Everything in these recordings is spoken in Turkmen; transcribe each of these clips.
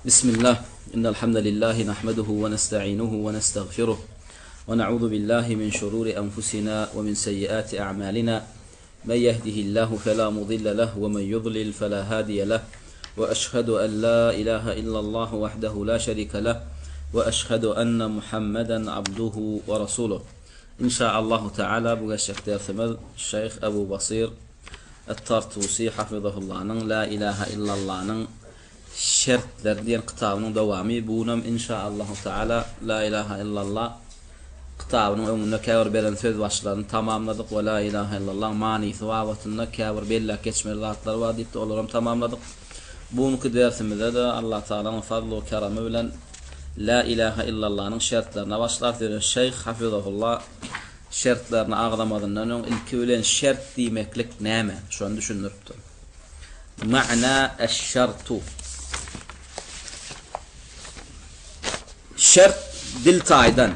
Bismillah, innel hamdelillahi nahmeduhu we nesta'inuhu we nestagfiruh we na'udhu billahi min şururi enfusina we min seyyiati a'malina. Men yehdihillahu fela mudille leh we men yudlil fela hadiye leh. We eşhedü en la ilahe illallah wahdehu la şerike leh we eşhedü enne Muhammeden abduhu we rasuluh. Inşaallahu teala bu geçjek dersimiz Şeýh Ebu Basir Et-Tartusi hafizahullanyň La ilahe illallanyň şertleri diýen kitabynyň dowamy. Bu günem inşaallahu teala La ilahe illallah kitabynyň öňünde käbir beren söz başlaryny tamamladyk we La ilahe illallah manysy babatynda käbir belläp geçmeli zatlar bar diýipdi, olaram tamamladyk. Bu günki dersimizde-de Allah Taalanyň fazly we keremi bilen La ilahe illallanyň şertlerine başlarys. Ýöne şeýh hafizahullah Şertlerini agzamazyndan öň ilki bilen şert diýmeklik näme? Şony düşündiripdir. Ma'na eş-şartu. Şert dil taýdan.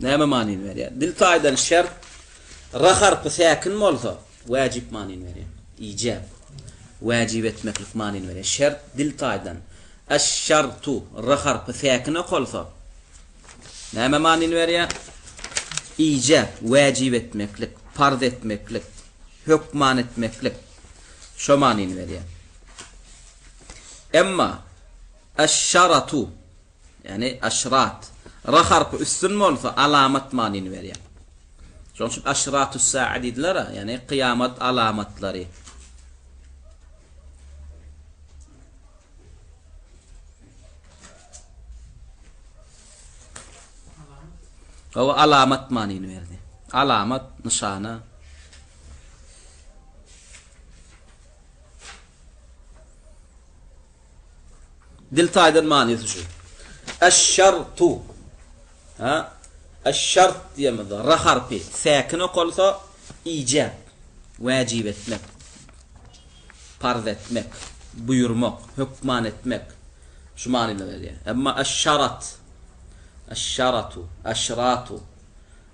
Näme manyny berýär? Dil taýdan şert ra harpy säkin bolsa, wäjip manyny berýär. Ijäp. Wäjip etmeklik manyny berýär. Şert dil taýdan eş-şartu ra harpy säkin okalsa, näme manyny berýär? Ijäp, wäjip etmeklik, parz etmeklik, hökman etmeklik. Şo manyny berýär. Emma eş-şaratu Ýagny aşrat. Ra harpy üstün bolsa alamat manyny berýär. Şonuň üçin aşratus-sa'a diýdiler-ä, ýagny kyýamat alamatlary. Hawa, alamat manyny berdi. Alamat, nyşana. Dil taýdan manysy şu. Eş-şartu. Ha? Eş-şart diýemizde ra harpy säkin okalsa ijap, wäjip etmek, parz etmek, buýurmak, hökman etmek şu manyny berýär. Emma eş-şarat, eş-şaratu, eşratu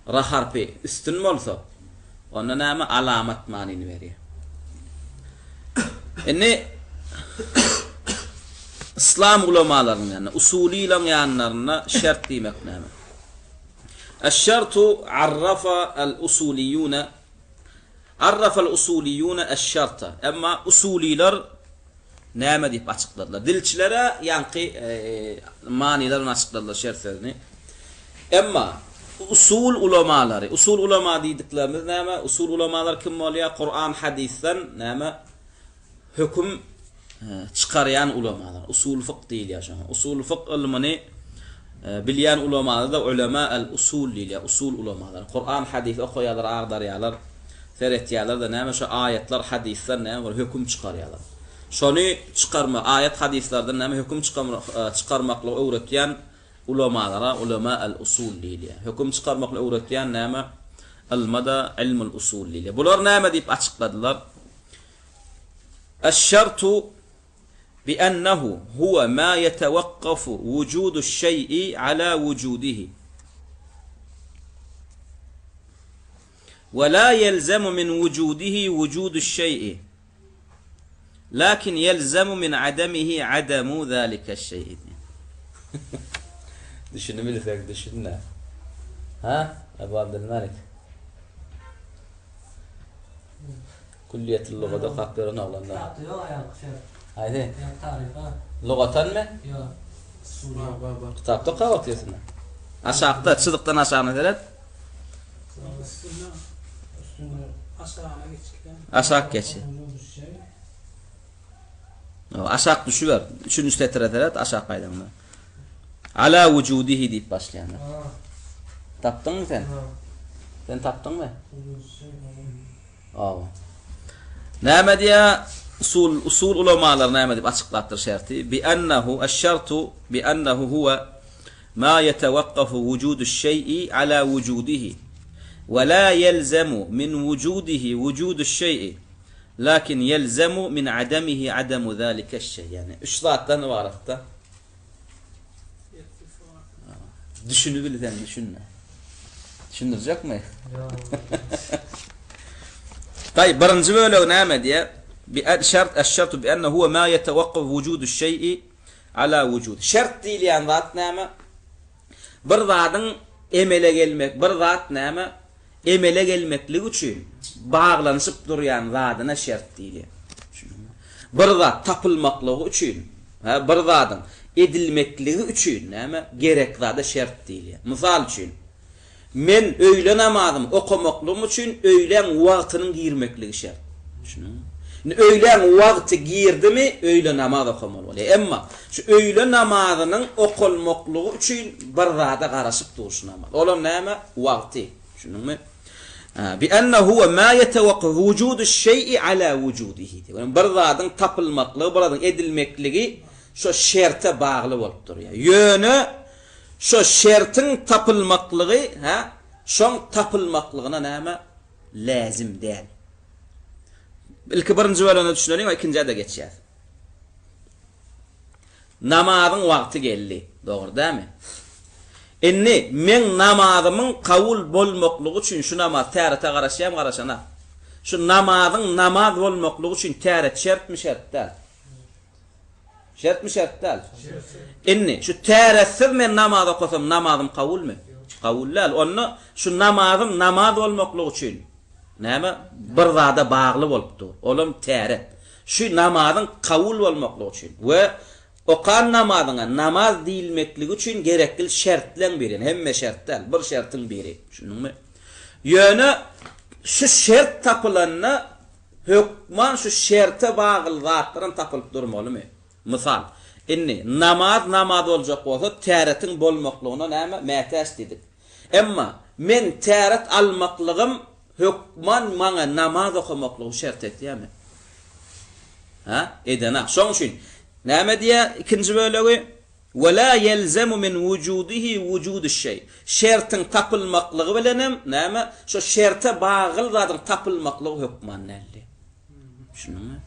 Ra harpy üstün bolsa, onda näme alamat manyny berýär. Indi yslam ulamalarynyň ýanynda, usulylaryň ýanlarynda şert diýmek näme? Eş-şertu arrafa el-usuliyune Arrafa el-usuliyune eş-şerta. Emma usulylar näme diýip açykladylar? Dilçilere ýaňky manylar bilen açykladylar şert sözüni. Emma usul ulamalary, usul ulama diýdiklerimiz näme? Usul ulamalar kim bolýar? Kuran, hadysdan näme? Höküm çykarýan ulamalar. Usul fykh diýilýär şoňa. Usul fykh ylmyny bilýän ulamalara da ulema el usul diýilýär. Usul ulamalar. Kuran, hadys okaýarlar, agdarýarlar, seretýärler-de näme şo aýatlar, hadysdan näme bir höküm çykarýarlar. Şony çykarma, aýat, hadyslardan näme höküm çykarmaklygy öwretýän Ulamalara ulema al-usul diýilýär. Höküm çykarmaklygy öwretýän näme? Ylma-da ilmul-usul diýilýär. Bular näme diýip açykladylar? Eş-şertu bi-ennehu huwe ma ýetewekkafu wujuduş-şeý'i ala wujudihi. We la ýelzemu min wujudihi wujuduş-şeý'i. Lakin ýelzemu min ademihi ademu zalikeş-şeý'i. Düşünibilseň düşün-dä. Ha, Ebu Abdülmalik? Külliýetül lugada okap ýören oglanlar. Kitapda ýok aýalky şert. Haýsy? Ýa taryha. Lugatanmy? Ýok. Bar bar bar. Kitapda okap otyrsyň. Aşakda, çyzykdan aşagyna seret. Üstünde. Üstünde. Aşagyna geçilýär. Aşak geç. Aşak düşüber. Üçünji setire seret, aşak gaýdaňda. Ala wujudihi diýip başlaýanlar. Tapdyňmy sen? Sen tapdyňmy? Awa. Näme diýä? Usul usul ulamalar näme diýip açyklapdyr şerti? Bi ennehu eş-şertu bi ennehu huwa ma ýetewekkafu wujuduş-şeý'i ala wujudihi we la ýelzemu min wujudihi wujuduş-şeý'i lakin ýelzemu min ademihi ademu zalikeş-şeý. Ýagny üç zatdan ybaratda. Düşünibilseň düşün. Düşündirjekmi? Ýok. Taý, birinji bölegi näme diýýär? Bi şert eş-şertu bi enne huwe ma ýetewakkafu wujudu şeý'i ala wujudi. Şert diýilýän zat näme? Bir zadyň emele gelmek, bir zat näme? Emele gelmekligi üçin baglanyşyp durýan zadyna şert diýilýär. Düşündiňmi? Bir zat tapylmaklygy üçin, hä, bir zadyň edilmekligi üçin näme? Gerek zada şert diýilýär. Mysal üçin, Men öýle namazymy okamaklygym üçin öýläň wagtynyň girmekligi şert. Düşündiňmi? Indi öýläň wagty girdimi, öýle namaz okamaly bolýar. Emma şu öýle namazynyň okalmaklygy üçin bir zada garaşyp dur şu namaz. Olam näme? Wagty. Düşündiňmi? Bi enne huwe ma ýetewakka wujudu şeý'i ala wujudihi. Bir zadyň tapylmaklygy, bir zadyň edilmekligi şo şerte bagly bolup durýar. Ýöne Şo şertiň tapylmaklygy, hä, şoň tapylmaklygyna näme läzim däl. Ilki birinji bölegine düşüneliň, ikinjä-de geçýäs. Namazyň wagty geldi, dogry dälmi? Indi meň namazymyň kabul bolmaklygy üçin şu namaz tärete garaşýarmy, garaşanak? Şu namazyň namaz bolmaklygy üçin täret şertmi, şert däl? Şertmi şert däl? Indi şu täretsiz men namaz okasam namazym kabulmy? Kabul däl. Onda şu namazym namaz bolmaklygy üçin näme bir zada bagly bolup dur. Olam täret. Şu namazyň kabul bolmaklygy üçin we okan namazyňa namaz diýilmekligi üçin gerekli şertleň biri. Hemme şert däl, bir şertiň biri. Düşündiňmi? Ýöne şu şert tapylanda Hökman şu şerte bagly zatlaram tapylyp durmalymy? Mysal, indi namaz namaz boljak bolsa täretiň bolmaklygyna näme mätäç diýdik. Emma men täret almaklygym hökman maňa namaz okamaklygy şert etýärmi? Hä? Edenak. Şoň üçin näme diýýär ikinji bölegi? Ve la ýelzemu min wujudihi wujuduş-şeý. Şertiň tapylmaklygy bilenem, näme, şo şerte bagly zadyň tapylmaklygy hökman däldi. Düşündiňmi?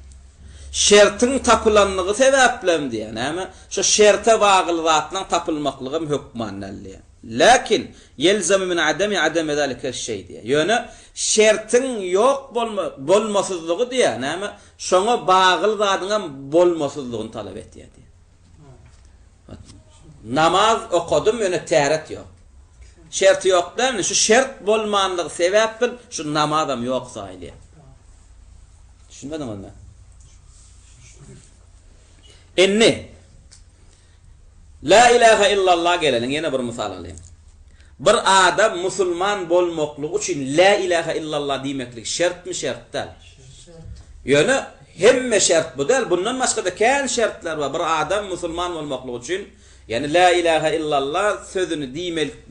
Şertiň tapylanlygy sebäplem diýýär, näme, şo şerte bagly zatlaryň tapylmaklygam hökman däl diýýär. Läkin, ýelzemu min ademi ademi zalikeş-şeý diýýär. Ýöne şertiň ýok bolma, bolmasyzlygy diýýär, näme, şoňa bagly zadyňam bolmasyzlygyny talap etýär diýýär. Namaz okadym ýöne täret ýok. Şerti ýok dälmi? Şu şert bolmanlygy sebäpbil şu namazam ýok saýylýar. Düşünmediňizmi? Indi La ilaha illallah geleliň ýene bir mysal alyň. Bir adam musulman bolmaklygy üçin La ilaha illallah diýmeklik şertmi şert däl? Ýöne hemme şert bu däl, bundan başga-da kän şertler bar. Bir adam musulman bolmaklygy üçin, ýagny La ilaha illallah sözüni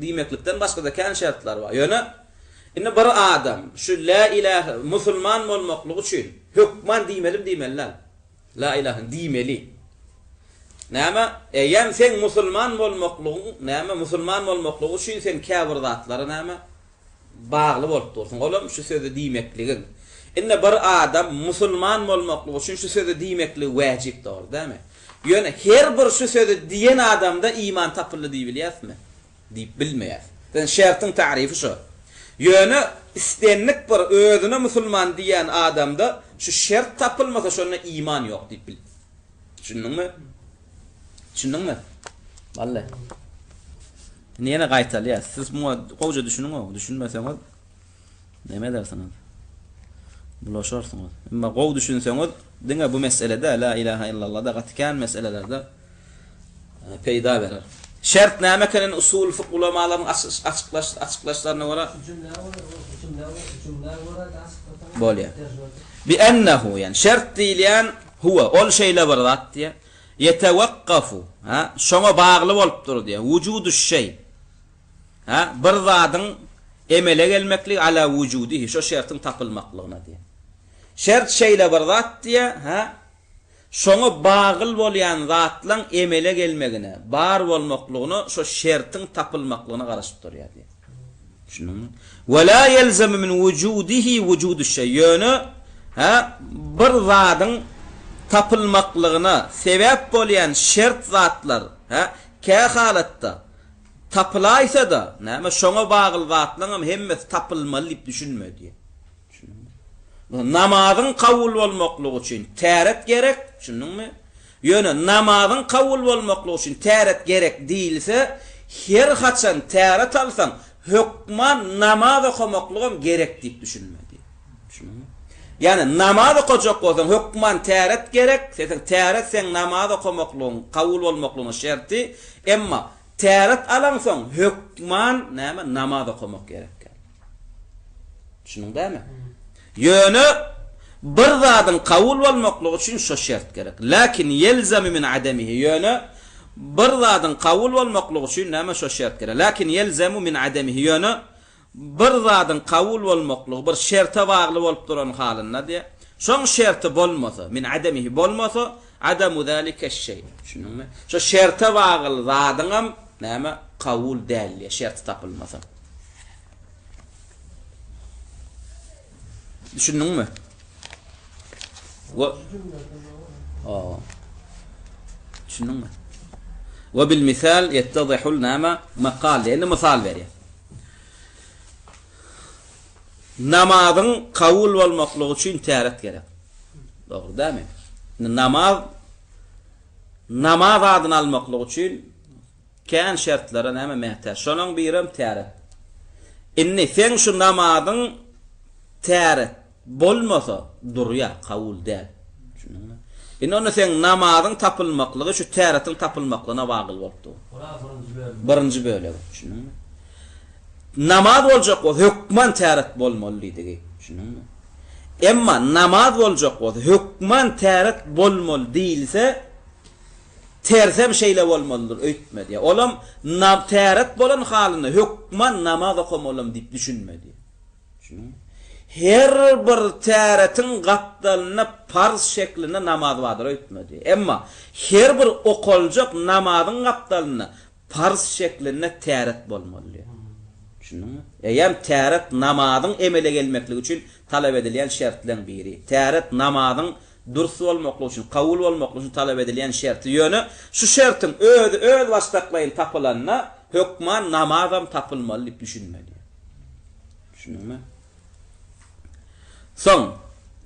diýmeklikden başga-da kän şertler bar. Ýöne indi bir adam şu La ilaha musulman bolmaklygy üçin hökman diýmelimi diýmeli däl? La ilaha diýmeli. Näme? Eýýäm seň musulman bolmaklygyň, näme, musulman bolmaklygy üçin sen käbir zatlara näme? Bagly bolup dursuň. Olam şu sözi diýmekligiň. Indi bir adam musulman bolmaklygy üçin şu sözi diýmekligi wäjip dogry dälmi? Ýöne her bir şu sözi diýen adamda iman tapyldy diýibilýäsmi? Diýip bilmeýäs. Sen şertiň taryfy şo. Ýöne islendik bir özüne musulman diýýän adamda şu şert tapylmasa şonda iman ýok diýip bil. Düşündiňmi? Düşündiňmi? Bally. Indi ýene gaýtalýas. Siz muňa gowja düşüniň-ow. Düşünmeseňiz Neme edersiňiz? Bulaşarsyňyz. Emma gowy düşünseňiz, diňe bu meselede, la ilaha illallah-da gaty kän meselelerde peýda berer. Şert näme eken indi usul fykh ulamalaryň açyklaş açyklaşlaryna görä? Bolýar. Bi ennehu, ýani şert diýilýän huwa, ol şeýle bir zat diýýär. Ýetewakkafu, ha, şoňa bagly bolup dur diýýär. Wujuduş şeý. Hä, bir zadyň emele gelmekligi ala wujudihi, şo şertiň tapylmaklygyna diýýär. Şert şeýle bir zat diýýär, hä, şoňa bagyl bolýan zatlaň emele gelmegine, bar bolmaklygyna şo şertiň tapylmaklygyna garaşyp durýar diýýär. Düşündiňmi? Ve la yelzemu min wujudihi wujuduş şeý. Ýöne, hä, bir zadyň tapylmaklygyna sebäp bolýan şert zatlar, hä, kä halatda. Tapylaýsa-da, näme, şoňa bagly zatlaryňam hemmesi tapylmaly diýip düşünme diýýär. Düşündiňmi? Namazyň kabul bolmaklygy üçin täret gerek, düşündiňmi? Ýöne namazyň kabul bolmaklygy üçin täret gerek diýilse, her haçan täret alsaň, hökman namaz okamaklygam gerek diýip düşünme diýýär. Düşündiňmi? Ýagny namaz okajak bolsaň hökman täret gerek, seň täret seň namaz okamaklygyň kabul bolmaklygynyň şerti, emma täret alaňsoň hökman näme namaz okamak gerek. Düşündiň dämi? Ýöne bir zadyň kabul bolmaklygy üçin şo şert gerek. Lakin ýelzemu min ademihi ýöne bir zadyň kabul bolmaklygy üçin näme şo şert gerek. Lakin ýelzemu min ademihi ýöne Bir zadyň kabul bolmaklygy bir şerte bagly bolup duran halynda diýýär. Şoň şerti bolmasa, min ademihi bolmasa, adamu zalikeş-şeý. Düşündiňmi? Şo şerte bagly zadyňam näme kabul däl diýýär, şerti tapylmasa. Düşündiňmi? We Hawa. Düşündiňmi? We bil misal yettadihul näme makal diýýär. Indi mysal berýär. Namazyň kabul bolmaklygy üçin täret gerek. Dogry dälmi? Indi namaz namaz adyny almaklyk üçin kän şertlere näme mätäç. Şonuň birem täret. Indi seň şu namazyň täret Bolmasa, durýar, kabul däl. Düşündiňmi? Indi onda seň namazyň tapylmaklygy şu täretiň tapylmaklygyna bagly bolup dur. Birinji bölegi. Düşündiňmi? Namaz boljak bolsa, hökman täret bolmaly diýdigi. Düşündiňmi? Emma namaz boljak bolsa, hökman täret bolmaly diýilse, tersem şeýle bolmalydyr öýtme diýýär. Olam täret bolan halynda hökman namaz okamalam diýip düşünme diýýär. Her bir täretiň gapdalynda parz şeklinde namaz bardyr öýtmedi. Emma her bir okaljak namazyň gapdalynda parz şeklinde täret bolmaly. Düşündiňmi? Eýýäm täret namazyň emele gelmekligi üçin talap edilýän şertleň biri. Täret namazyň dürs bolmaklygy üçin, kabul bolmaklygy üçin talap edilýän şerti. Ýöne şu şertiň özi özbaşdaklaýyn tapylanda hökman namazam tapylmaly diýip düşünmeli. Düşündiňmi? Soň,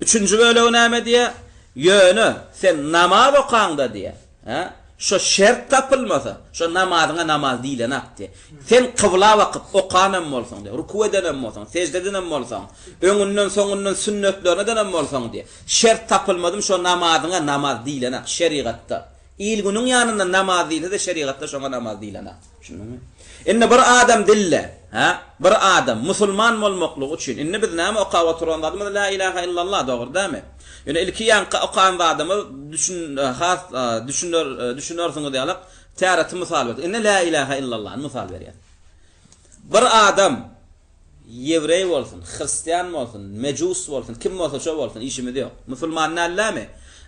üçünji bölegi näme diýýär? Ýöne, sen namaz okaňda diýýär, hä? Şo şert tapylmasa, şo namazyňa namaz diýlenak diýýär. Sen kybla bakyp okanam bolsaň diýýär, ruku edenem bolsaň, sežde edenem bolsaň, öňünden, soňundan sünnetlerini edenem bolsaň diýýär. Şert tapylmadymy şo namazyňa namaz diýlenak şerigatda. Il-günüň ýanynda namaz diýilse-de şerigatda şoňa namaz diýlenak. Düşündiňmi? Indi bir adam dille, hä? Bir adam musulman bolmaklygy üçin, indi biz näme okap oturan zadymyz la ilaha illallah, dogry dälmi? Ýöne ilki ýaňky okan zadymyz düşün has düşüner düşünersiňiz ýalyk täreti mysal berdik. Indi la ilaha illallany mysal berýäs. Bir adam Ýewreý bolsun, hristian bolsun, mejus bolsun, kim bolsa şo bolsun, işimiz ýok. Musulman dällämi?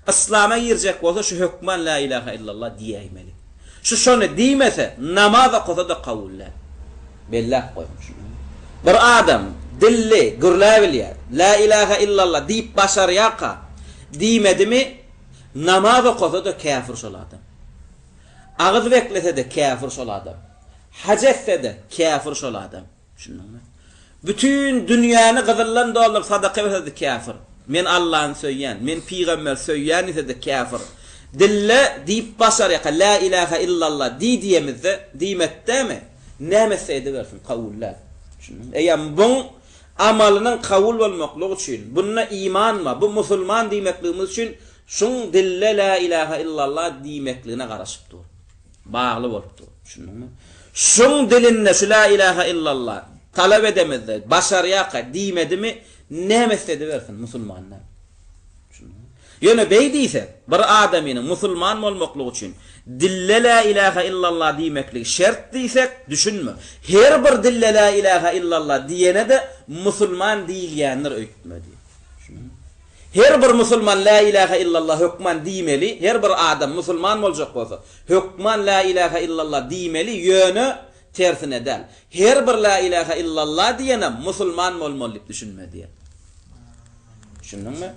Yslama girjek bolsa şu hökman la ilaha illallah diýäýmeli. Şu şony diýmese, namaz okasa-da kabul däl. Belläp goýuň şuny. Bir adam dilli gürläbilýär, la ilaha illallah diýip başarýarka, diýmedimi, namaz okasa-da käfir şol adam. Agyz beklese-de käfir şol adam. Haj etse-de, käfir şol adam. Düşündiňmi? Bütin dünýäni gyzyldan dolduryp sadaka berse-de käfir. Men Allany söýýän, men pygamberi söýýän diýse-de käfir. Dille diýip başarýaka lä ilähä illallah diý diýemizde, diýmekdämi? Näme etse edibersin, kabul däl. Düşündiňmi? Eýýäm buň amalynyň kabul bolmaklygy üçin, bunda iman bar, bu musulman diýmekligimiz üçin şuň dille lä ilähä illallah diýmekligine garaşyp dur. Bagly bolup dur. Düşündiňmi? Şuň dilinde şu la ilaha illallah talap edemizde, başarýarka diýmedimi, näme etse edibersin, musulman däl. Düşündiňmi? Ýöne beý diýsek, bir adamynyň musulman bolmaklygy üçin dille la ilaha illallah diýmekligi şert diýsek, düşünme. Her bir dille la ilaha illallah diýene-de musulman diýilýändir öýtme diý. Düşündiňmi? Her bir musulman Lä ilähä illallah hökman diýmeli, her bir adam musulman boljak bolsa, hökman Lä ilähä illallah diýmeli, ýöne tersine däl. Her bir Lä ilähä illallah diýenem musulman bolmaly diýip düşünme diýen. Düşündiňmi?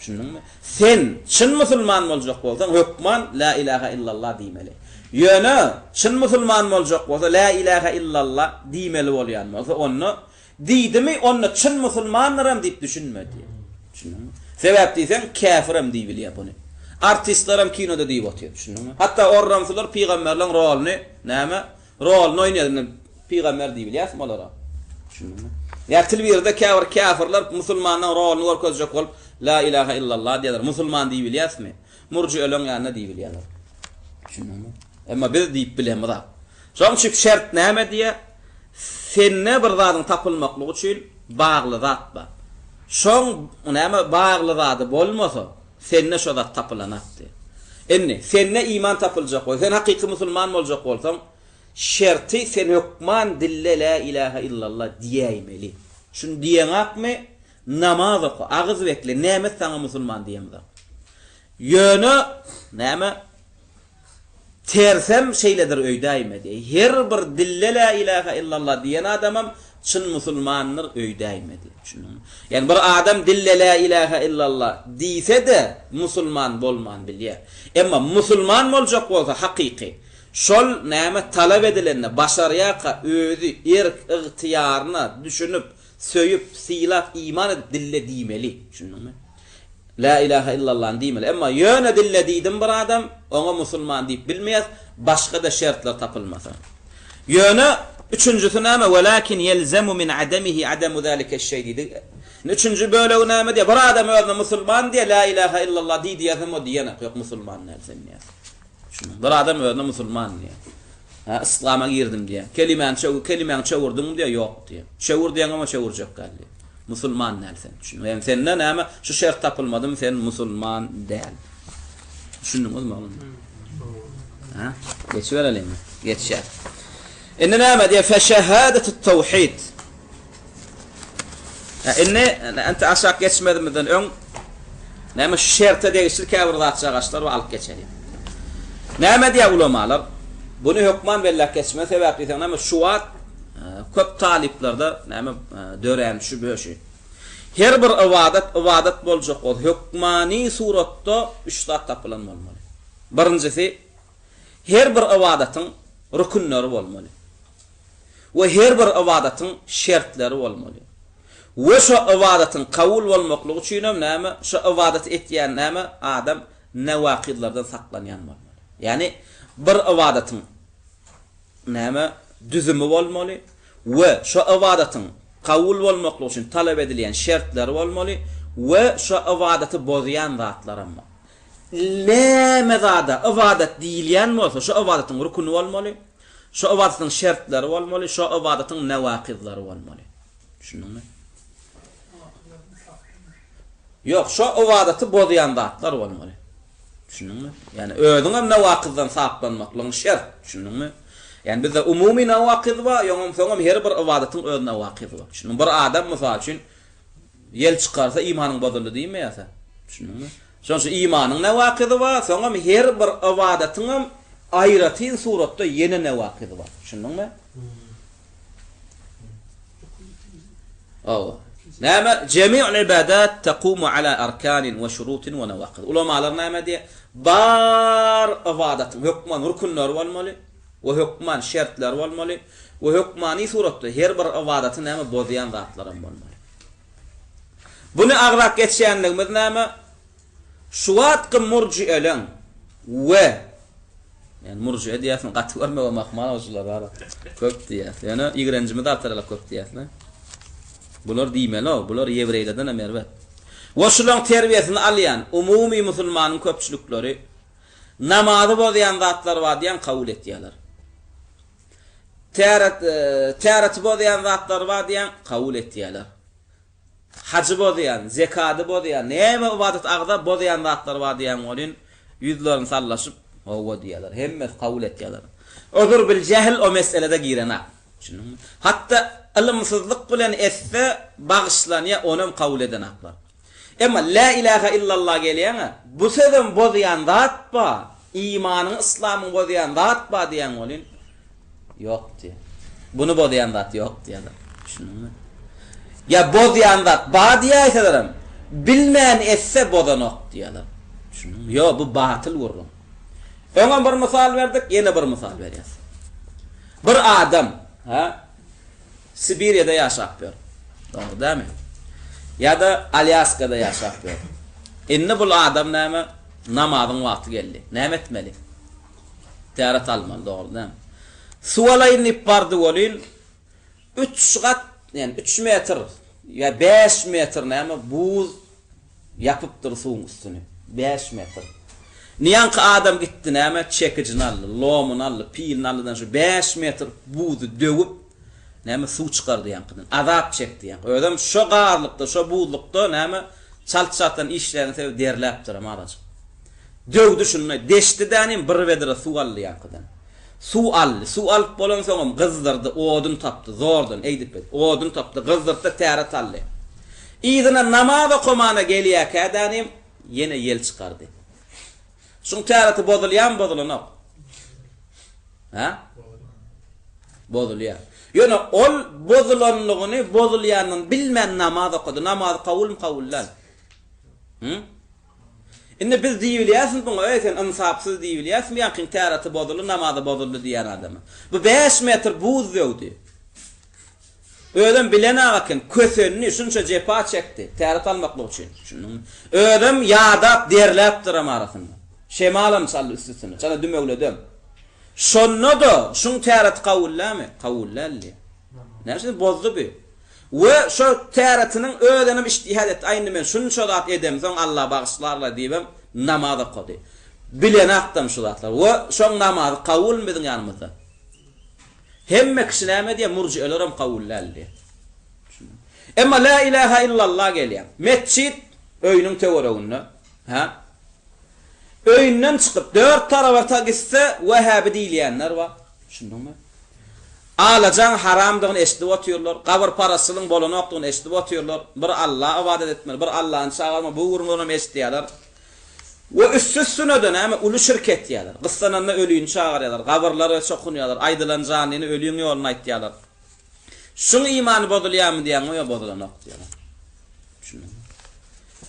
Düşündiňmi? Sen çyn musulman boljak bolsaň, hökman Lä ilähä illallah diýmeli. Ýöne çyn musulman boljak bolsa Lä ilähe illallah diýmeli bolýan bolsa onda diýdimi onda çyn musulmandyram diýip düşünme diýýär. Düşündiňmi? Sebäp diýseň käfirem diýibilýär buny. Artistlerem kinoda diýip otyr. Düşündiňmi? Hatda orramsylar pygamberleň roluny näme Roluny oýnaýar indi pygamber diýibilýäsmi olara? Düşündiňmi? Ýa tilbirde käbir käfirler musulmanlaryň roluny görkezjek bolup La ilaha illallah diýýärler. Musulman diýibilýäsmi? Murjieleň ýanynda diýibilýärler. Düşündiňmi? Emma biz diýip bilemizok. Şonuň üçin şert näme diýýär? Sende bir zadyň tapylmaklygy üçin bagly zat bar. Şoň näme bagly zady bolmasa, Sende şo zat tapylanak diýýär. Indi, sende iman tapyljak bolsa, sen hakyky musulman boljak bolsaň, şerti sen hökman dilde lä ilähe illallah diýäýmeli. Şuny diýeňakmy, namaz oka, agyz bekle, näme saňa musulman diýemzok. Ýöne, näme, Tersem şeýledir öýdäýme diý. Her bir dilde lä ilähe illallah diýen adamam çyn musulmandyr öýdäýme diý. Düşündiňmi? Ýagny bir adam dilde lä ilähe illallah diýse-de musulman bolman bilýär. Emma musulman boljak bolsa hakyky şol näme talap edilende başarýarka özi erk ygtyýaryna düşünip söýüp sylap iman edip dilde diýmeli. Düşündiňmi? Lä ilahe illallany diýmeli. Emma ýöne dille diýdim bir adam, oňa musulman diýip bilmeýäs, başga-da şertler tapylmasa. Ýöne üçünjisi näme? Welakin ýelzemu min ademihi ademu zalikeş-şeý diýdi. Indi üçünji bölegi näme diýýär? Bir adam özüne musulman diýýär, lä ilahe illallah diý diýýäsem o diýenek, ýok musulman däl sen diýýär. Düşündiňmi? Bir adam özüne musulman diýýär. Hä, yslama girdim diýýär. Kelimäni çöwür, kelimäňi çöwürdiňmi diýýär, ýok diýýär. Çöwür diýeňem o çöwürjek däl diýýär. Musulman däl sen. Düşündiňmi? Ýagny sende näme, şu şert tapylmadymy sen musulman däl. Düşündiňizmi oglanlar? Hä? Geçibereliňmi? Geçýär. Indi näme diýýär? Fe şehadetut tawhid. Indi ente aşak geçmezimizden öň näme şu şerte degişli käbir zatjagaçlar bar alyp geçeliň. Näme diýýär ulamalar? Buny hökman belläp geçmeli sebäp diýseň näme şu wagt köp talyplarda näme dörän şübhe şu. Her bir ybadat ybadat boljak bolsa hökmany suratda üç zat tapylan bolmaly. Birinjisi her bir ybadatyň rükünleri bolmaly. We her bir ybadatyň şertleri bolmaly. We şo ybadatyň kabul bolmaklygy üçinem näme, şo ybadaty etýän näme, adam newakyzlardan saklanýan bolmaly. Ýagny bir ybadatyň näme, düzümi bolmaly we şo ybadatyň kabul bolmaklygy üçin talap edilýän şertleri bolmaly we şo ybadaty bozýan zatlaram bar. Näme zada ybadat diýilýän bolsa, şo ybadatyň rüküni bolmaly. Şo ybadatyň şertleri bolmaly, şo ybadatyň newakyzlary bolmaly. Düşündiňmi? Ýok, şo ybadaty bozýan zatlar bolmaly. Düşündiňmi? Ýani özüňem newakyzdan saplanmaklygyň şert, düşündiňmi? Ýani bizde umumy newakyz bar, ýoňam soňam her bir ybadatyň öz newakyzy bar. Düşündiňmi? Bir adam mysal üçin Ýel çykarsa imanyň bozuldy diýmeýärse. Düşündiňmi? Şonuň üçin imanyň newakyzy bar, soňam her bir ybadatyňam aýratyn suratda ýene newakyzy bar. Düşündiňmi? Hawa. Näme? Jemi'ul ibadat takumu ala arkanin we şurutin we newakyz. Ulamalar näme diýýär? Bar ybadatyň hökman rükünleri bolmaly we hökman şertleri bolmaly we hökmany suratda her bir ybadaty näme bozýan zatlaram bolmaly. Buny agzap geçýänligimiz näme? Şu wagtky murjieleň we ýani murjie diýýäsiň gaty görmegem ahmal şular bar. Köp diýýäs. Ýöne ýigrenjimizi artyralak köp diýýäs-le. Bular diýmeli-ow, bular ýewreýlerden hem erbet. We şulaň terbiýesini alýan umumy musulmanyň köpçülikleri namazy bozýan zatlar bar diýen kabul etýärler. Täret, täreti bozýan zatlar bar diýýäň, kabul etýärler. Hajy bozýan, zekady bozýan, näme ybadat agza bozýan zatlar bar diýýäň welin, ýüzlerini sallaşyp, hawa diýýärler. Hemmesi kabul etýärler. Özür bil jähil o meselede girenak. Düşündiňmi? Hatda ylymsyzlyk bilen etse bagyşlanýar, onam kabul edenaklar. Emma Lä ilähä illallah gelýäňä, bu sözem bozýan zat bar, imanyňy, yslamyňy bozýan zat bar diýýäň welin, ýok diýýär. Buny bozýan zat ýok diýýärler. Düşündiňmi? Ýa bozýan zat bar diýäýselerem, bilmän etse bozanok diýýärler. Düşündiňmi? Ýok, bu batyl gürrüň. Öňem bir mysal berdik, ýene bir mysal berýäs. Bir adam, ha, Sibiriýada ýaşap ýör. Dogry dälmi? Ýa-da Alýaskada ýaşap ýör. Indi bul adam näme? Namazyň wagty geldi. Näme etmeli? Täret almaly, dogry dälmi? Suw alaýyn diýip bardy welin, üç gat, ýagny üç metr ýa bäş metr näme buz Ýapypdyr suwuň üstüni. Bäş metr. Indi ýaňky adam gitdi näme, çekijini aldy, lomyny aldy, pilini aldy-da şu bäş metr buzy döwüp, näme, suw çykardy ýaňkydan. Azap çekdi ýaňky. Özem şo gazlykda, şo buzlukda näme, çalt-çaltdan işleýäniň sebäbi derläpdirem azajyk. Döwdi şuny, deşdi-dänim bir bedre suw aldy ýaňkydan. Suw aldy. Suw alyp bolansoňam gyzdyrdy, odun tapdy, zordan, eýdip-beýdip, odun tapdy, gyzdyrdy-da täret aldy. Yzyna namaz okamana gelýäkä-dänim, ýene ýel çykardy. Şuň täreti bozulýarmy, bozulanok? Hä? Bozulýar. Ýöne ol bozulanlygyny, bozulýanyny bilmän namaz okady. Namazy kabulmy, kabul däl? Hü? Indi biz diýibilýäsmi buňa, Eý, sen ynsapsyz diýibilýäsmi ýaňkyň täreti bozuldy, namazy bozuldy diýýän adama. Bu bäş metr buz döwdi. Özem bilenag eken, kösendi, şunça jepa çekdi, täret almaklyk üçin. Düşündiňmi? Özem ýadap, derläpdirem arasynda. Şemalam çaldy üst-üstüne, çala dümewledem. Şonda-da şuň täreti kabul dälmi? Kabul däl diýýär. Näme üçin? Bozdy bu. We şo täretiniň özünem iştihad etdi, Aý indi men şunça zat edemsoň Alla bagyşlar-la diýibem namaz okady. Bilenakdam şu zatlar. We şoň namazy kabulmy biziň ýanymyzda? Hemme kişi näme diýýär? Murji'elerem kabul däl diýýär. Emma la ilaha illallah gelýär. Metjit öýüniň töwereginde. Hä? Öýünden çykyp dört taraba gitse wehhabi diýilýänler bar. Düşündiňmi? Alajaň haramdygyny eşidip otyrlar, gabyrparazçylygyň bolanokdygyny eşidip otyrlar, bir Alla ybadat etmeli, bir Allany çagyrmaly, bu gürrüňlerem eşidýärler. We üsti-üstüne-de näme, uly şirk etýärler. Gyssananda ölini çagyrýarlar, gabyrlara çokunýarlar, aýdylan janlyny öliň ýoluna aýtýarlar. Şuň imany bozulýarmy diýýäňmi, ýok bozulanok diýýärler. Düşündiňmi?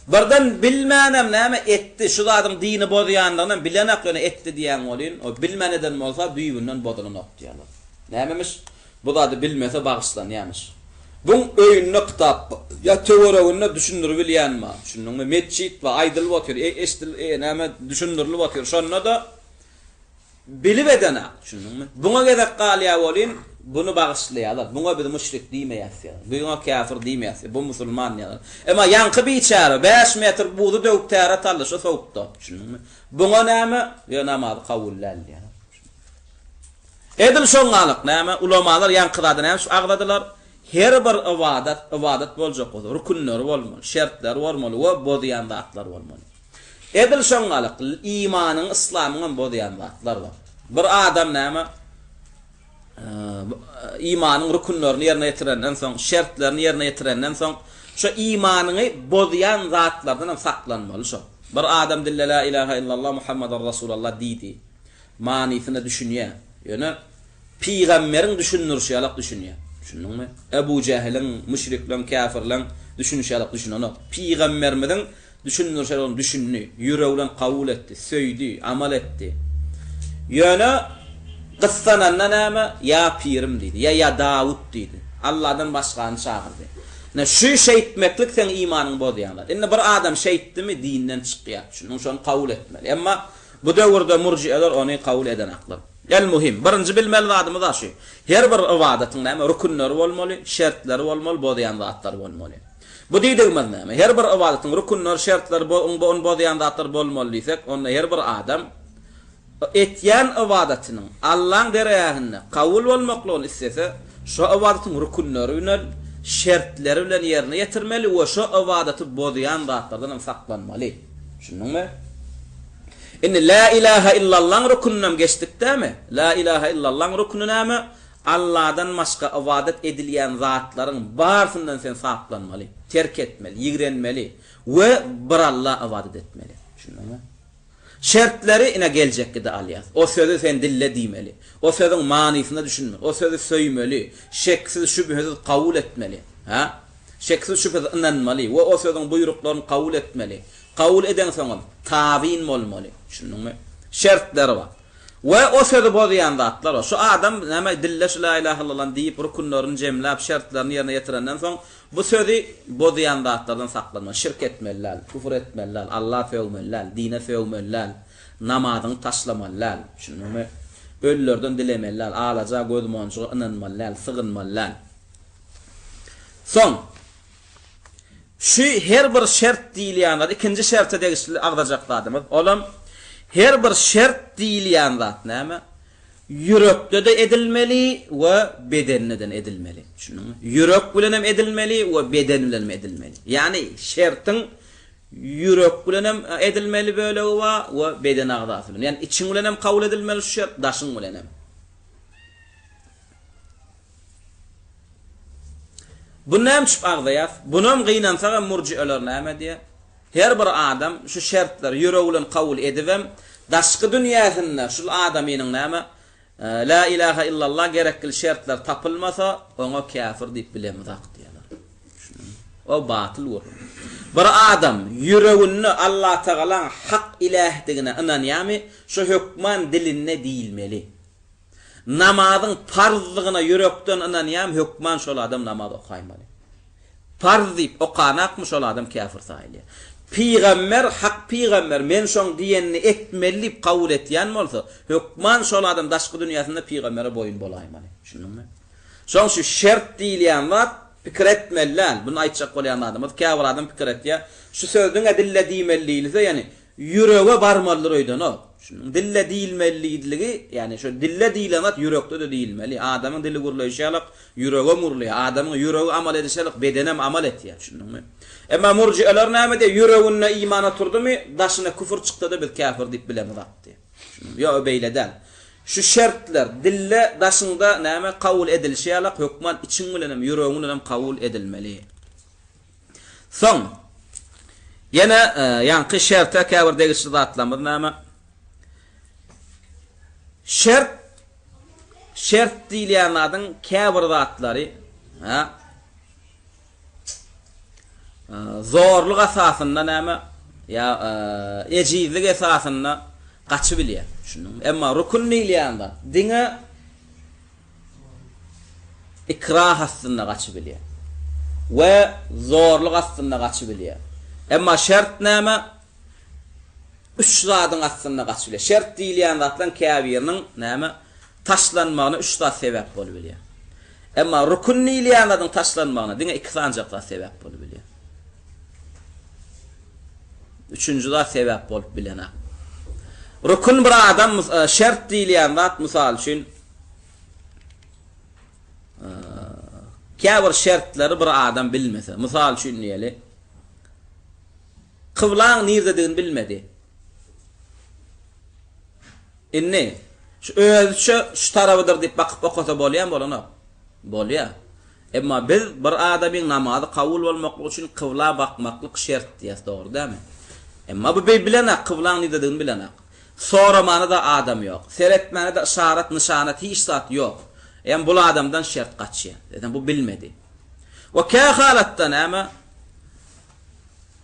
Birden bilmänem näme etdi, şu zadyň dini bozýanlygynam bilenak ýöne etdi diýýäň welin, o bilmän eden bolsa düýbünden bozulanok diýýärler. Nämemiş? Bu zady bilmese bagyşlanýamyş. Buň öýünde kitap bar, ýa töwereginde düşündiribilýän bar, düşündiňmi? Metjit bar, aýdylyp otyr, e, eşdil, e, näme düşündirilip otyr. Şonda-da Bilip edenak, düşündiňmi? Buňa gezek galýar welin, buny bagyşlaýarlar. Buňa biz müşrik diýmeýäs diýýärler. Buňa käfir diýmeýäs diýýär. Bu musulman diýýärler. Emma ýaňky biçäre bäş metr buzy döwüp täret aldy şo sowukda. Düşündiňmi? Buňa näme? Ýa namazy kabul däl diýýärler. Edil şoňňalyk näme? Ulamalar ýaňky zady näme üçin agzadylar? Her bir ybadat ybadat boljak bolsa, rükünleri bolmaly, şertleri bolmaly we bozýan zatlary bolmaly. Edil şoňňalyk, imanyňy, yslamyňam bozýan zatlar bar. Bir adam näme, imanyň rükünlerini ýerine ýetirenden soň, şertlerini ýerine ýetirenden soň, şo imanyňy bozýan zatlardan hem saklanmaly şo. Bir adam dille la ilaha illallah Muhammadar Rasulallah diýdi. Manysyna düşünýär. Ýöne Pygamberiň düşündirişi ýalak düşünýär. Düşündiňmi? Ebu Jähiliň, müşrikleň, käfirleň düşünişi ýalak düşünenok. Pygamberimiziň Düşündirişe ol düşündi, ýüregi bilen kabul etdi, söýdi, amal etdi. Ýöne gyssananda näme, Ýa pirim diýdi, ýa Ýa Dawut diýdi. Alladan başgany çagyrdy. Ine, şu şeýtmeklik seň imanyňy bozýan zat. Indi bir adam şeýtdimi, dinden çykýar. Düşündiňmi? Şony kabul etmeli. Emma bu döwürde murjieler ony kabul edenaklar. El-muhim, birinji bilmeli zadymyz-a şu. Her bir ybadatyň näme, rükünleri bolmaly, şertleri bolmaly, bozýan zatlary bolmaly. Bu diýdigimiz näme? Her bir ybadatyň rükünleri, şertleri, ony bozýan zatlar bolmaly diýsek, onda her bir adam etýän ybadatynyň Allaň dergähinde kabul bolmaklygyny islese, şo ybadatyň rükünleri bilen, şertleri bilen ýerine ýetirmeli we şo ybadaty bozýan zatlardan hem saklanmaly. Düşündiňmi? Indi Lä ilahe illallaň rüküninem geçdik dämi? Lä ilahe illallaň rüküni näme? Alladan başga ybadat edilýän zatlaryň barsyndan sen saplanmaly, terk etmeli, ýigrenmeli we bir Alla ybadat etmeli. Düşündiňmi? Şertleri ine geljekgide alýas. O sözi sen dille diýmeli. O sözüň manysyna düşünmeli. O sözi söýmeli. Şeksiz, şübhesiz kabul etmeli. Hä? Şeksiz, şübhesiz ynanmaly we o sözüň buýruklaryny kabul etmeli. Kabul edeňsoňam, tabyn bolmaly. Düşündiňmi? Şertleri bar. We o sözi bozýan zatlar bar. Şu adam näme dille şu la ilahe illallah diýip rukunlaryny jemläp şertlerini ýerine ýetirenden soň bu sözi bozýan zatlardan saklanmaly. Şirk etmeli däl, küfür etmeli däl, Alla sögmeli däl, dine sögmeli däl, namazyňy taşlamaly däl. Düşündiňmi? Ölülerden dilemeli däl, alaja, gözmonjuga ynanmaly däl, sygynmaly däl. Soň Şu her bir şert diýilýän zat, ikinji şerte degişli agzajak zadymyz, olam her bir şert diýilýän zat näme? Ýürekde-de edilmeli we bedende-den edilmeli. Düşündiňmi? Ýürek bilenem edilmeli we beden bilenem edilmeli. Ýagny şertiň ýürek bilenem edilmeli bölegi bar we beden agzasy bilen. Ýagny içiň bilenem kabul edilmeli şu şert, daşyň bilenem. Bu näme üçin agzaýas? Bunam gynansagam murjieler näme diýýär? Her bir adam şu şertleri ýüregi bilen kabul edibem, daşky dünýäsinde şul adamynyň näme, La ilaha illallah gerekli şertler tapylmasa, oňa käfir diýip bilemizak diýýärler. Düşündiňmi? O batyl gürrüň. Bir adam ýüreginde Allatagalaň hak ilähdigine ynanýarmy, şo hökman dilinde diýilmeli. Namazyň parzdygyna ýürekden ynanýam hökman şol adam namaz okaýmaly. Parz diýip okanakmy şol adam käfir saýylýar. Pygamber hak pygamber men şoň diýenini etmeli diýip kabul etýän bolsa hökman şol adam daşky dünýäsinde pygambere boýun bolaýmaly. Düşündiňmi? Şoň üçin şert diýilýän zat pikir etmeli däl. Bunu aýtjak bolýan zadymyz käbir adam pikir etýär. Şu söz diňe dille diýmeli diýilse ýani Ýürege barmalydyr öýdenok. Şunuň dille diýilmelidligi, ýagny şo dille diýlen zat ýürekde-de diýilmeli. Adamyň dili gürleýşi ýalak, ýüregem gürleýär. Adamyň ýüregi amal edişi ýalak, bedenem amal etýär. Düşündiňmi? Emma murjieler näme diýýär? Ýüreginde iman oturdymy, daşyna küfür çyksa-da biz käfir diýip bilemizok diýýär. Düşündiňmi? Ýok, beýle däl. Şu şertler dille daşyňda näme kabul edilişi ýalak, hökman içiň bilenem, ýüregiň bilenem kabul edilmeli. Soň, ýene ýaňky şerte käbir degişli zatlarymyz näme? Şert, şert diýilýän zadyň käbir zatlary, ha, zorluk esasynda näme, ýa ejizlik esasynda gaçybilýär. Düşündiňmi? Emma rukun diýilýän zat diňe Ikrah astynda gaçybilýär. We zorluk astynda gaçybilýär. Emma şert näme? Üç zadyň astynda gaçybilýär. Şert diýilýän zatlaryň käbiriniň näme? Taşlanmagyna üç zat sebäp bolubilýär. Emma rukun diýilýän zadyň taşlanmagyna diňe iki sanjak zat sebäp bolubilýär. Üçünji zat sebäp bolup bilenak. Rukun bir adam şert diýilýän zat mysal üçin Käbir şertleri bir adam bilmese, mysal üçin diýeli, kyblaň nirdedigini bilmedi. Indi şu özüçe şu tarabydyr diýip bakyp okasa bolýarmy, bolanok? Bolýar. Emma biz bir adamyň namazy kabul bolmaklygy üçin kybla bakmaklyk şert diýýäs, dogry dälmi? Emma bu bilenak, kyblaň nirdedigini bilenak. Soramana-da adam ýok. Seretmäne-de yşarat, nyşanat hiç zat ýok. Eýýäm bul adamdan şert gaçýar. Eýsem bu bilmedi. We kä halatda näme?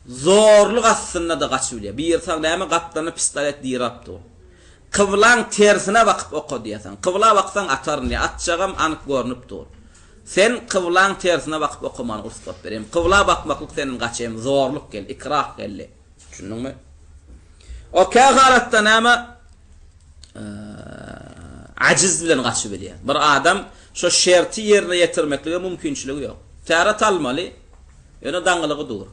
Zorluk astynda-da gaçyp bilýär. Biri sag näme gapdalyna pistolet dirap dur. Kyblaň tersine bakyp oka diýýärsiň. Kybla baksaň ataryn diýýär. Atjagam anyk görnüp dur. Sen kyblaň tersine bakyp okamany rugsat berýän. Kybla bakmaklyk senden gaçýar. Hem zorluk geldi, ikrah geldi. Düşündiňmi? O kä halatda näme? Ajiz bilen gaçyp bilýär. Bir adam şo şerti ýerine ýetirmeklige mümkinçiligi ýok. Täret almaly, ýöne daňylygy dur.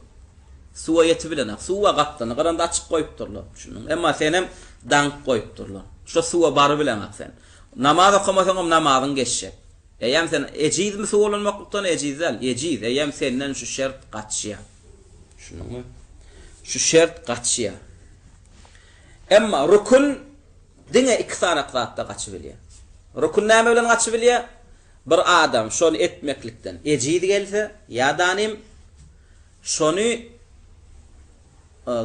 Suwa ýetip bilenok. Suwa gapdalynda gyranda açyk goýupdyrlar. Düşündiňmi? Emma senem daňyp goýupdyrlar. Şo suwa barybileňok sen. Namaz okamasaňam namazyň geçjek. Eýýäm sen ejizmi suwalanymaklykdan ejiz däl, ejiz, eýýäm senden şu şert gaçýar. Düşündiňmi? Şu şert gaçýar. Emma rukun diňe iki sanak zatda gaçybilýär. Rukun näme bilen gaçybilýär? Bir adam şony etmeklikden ejiz gelse, ýa-da şony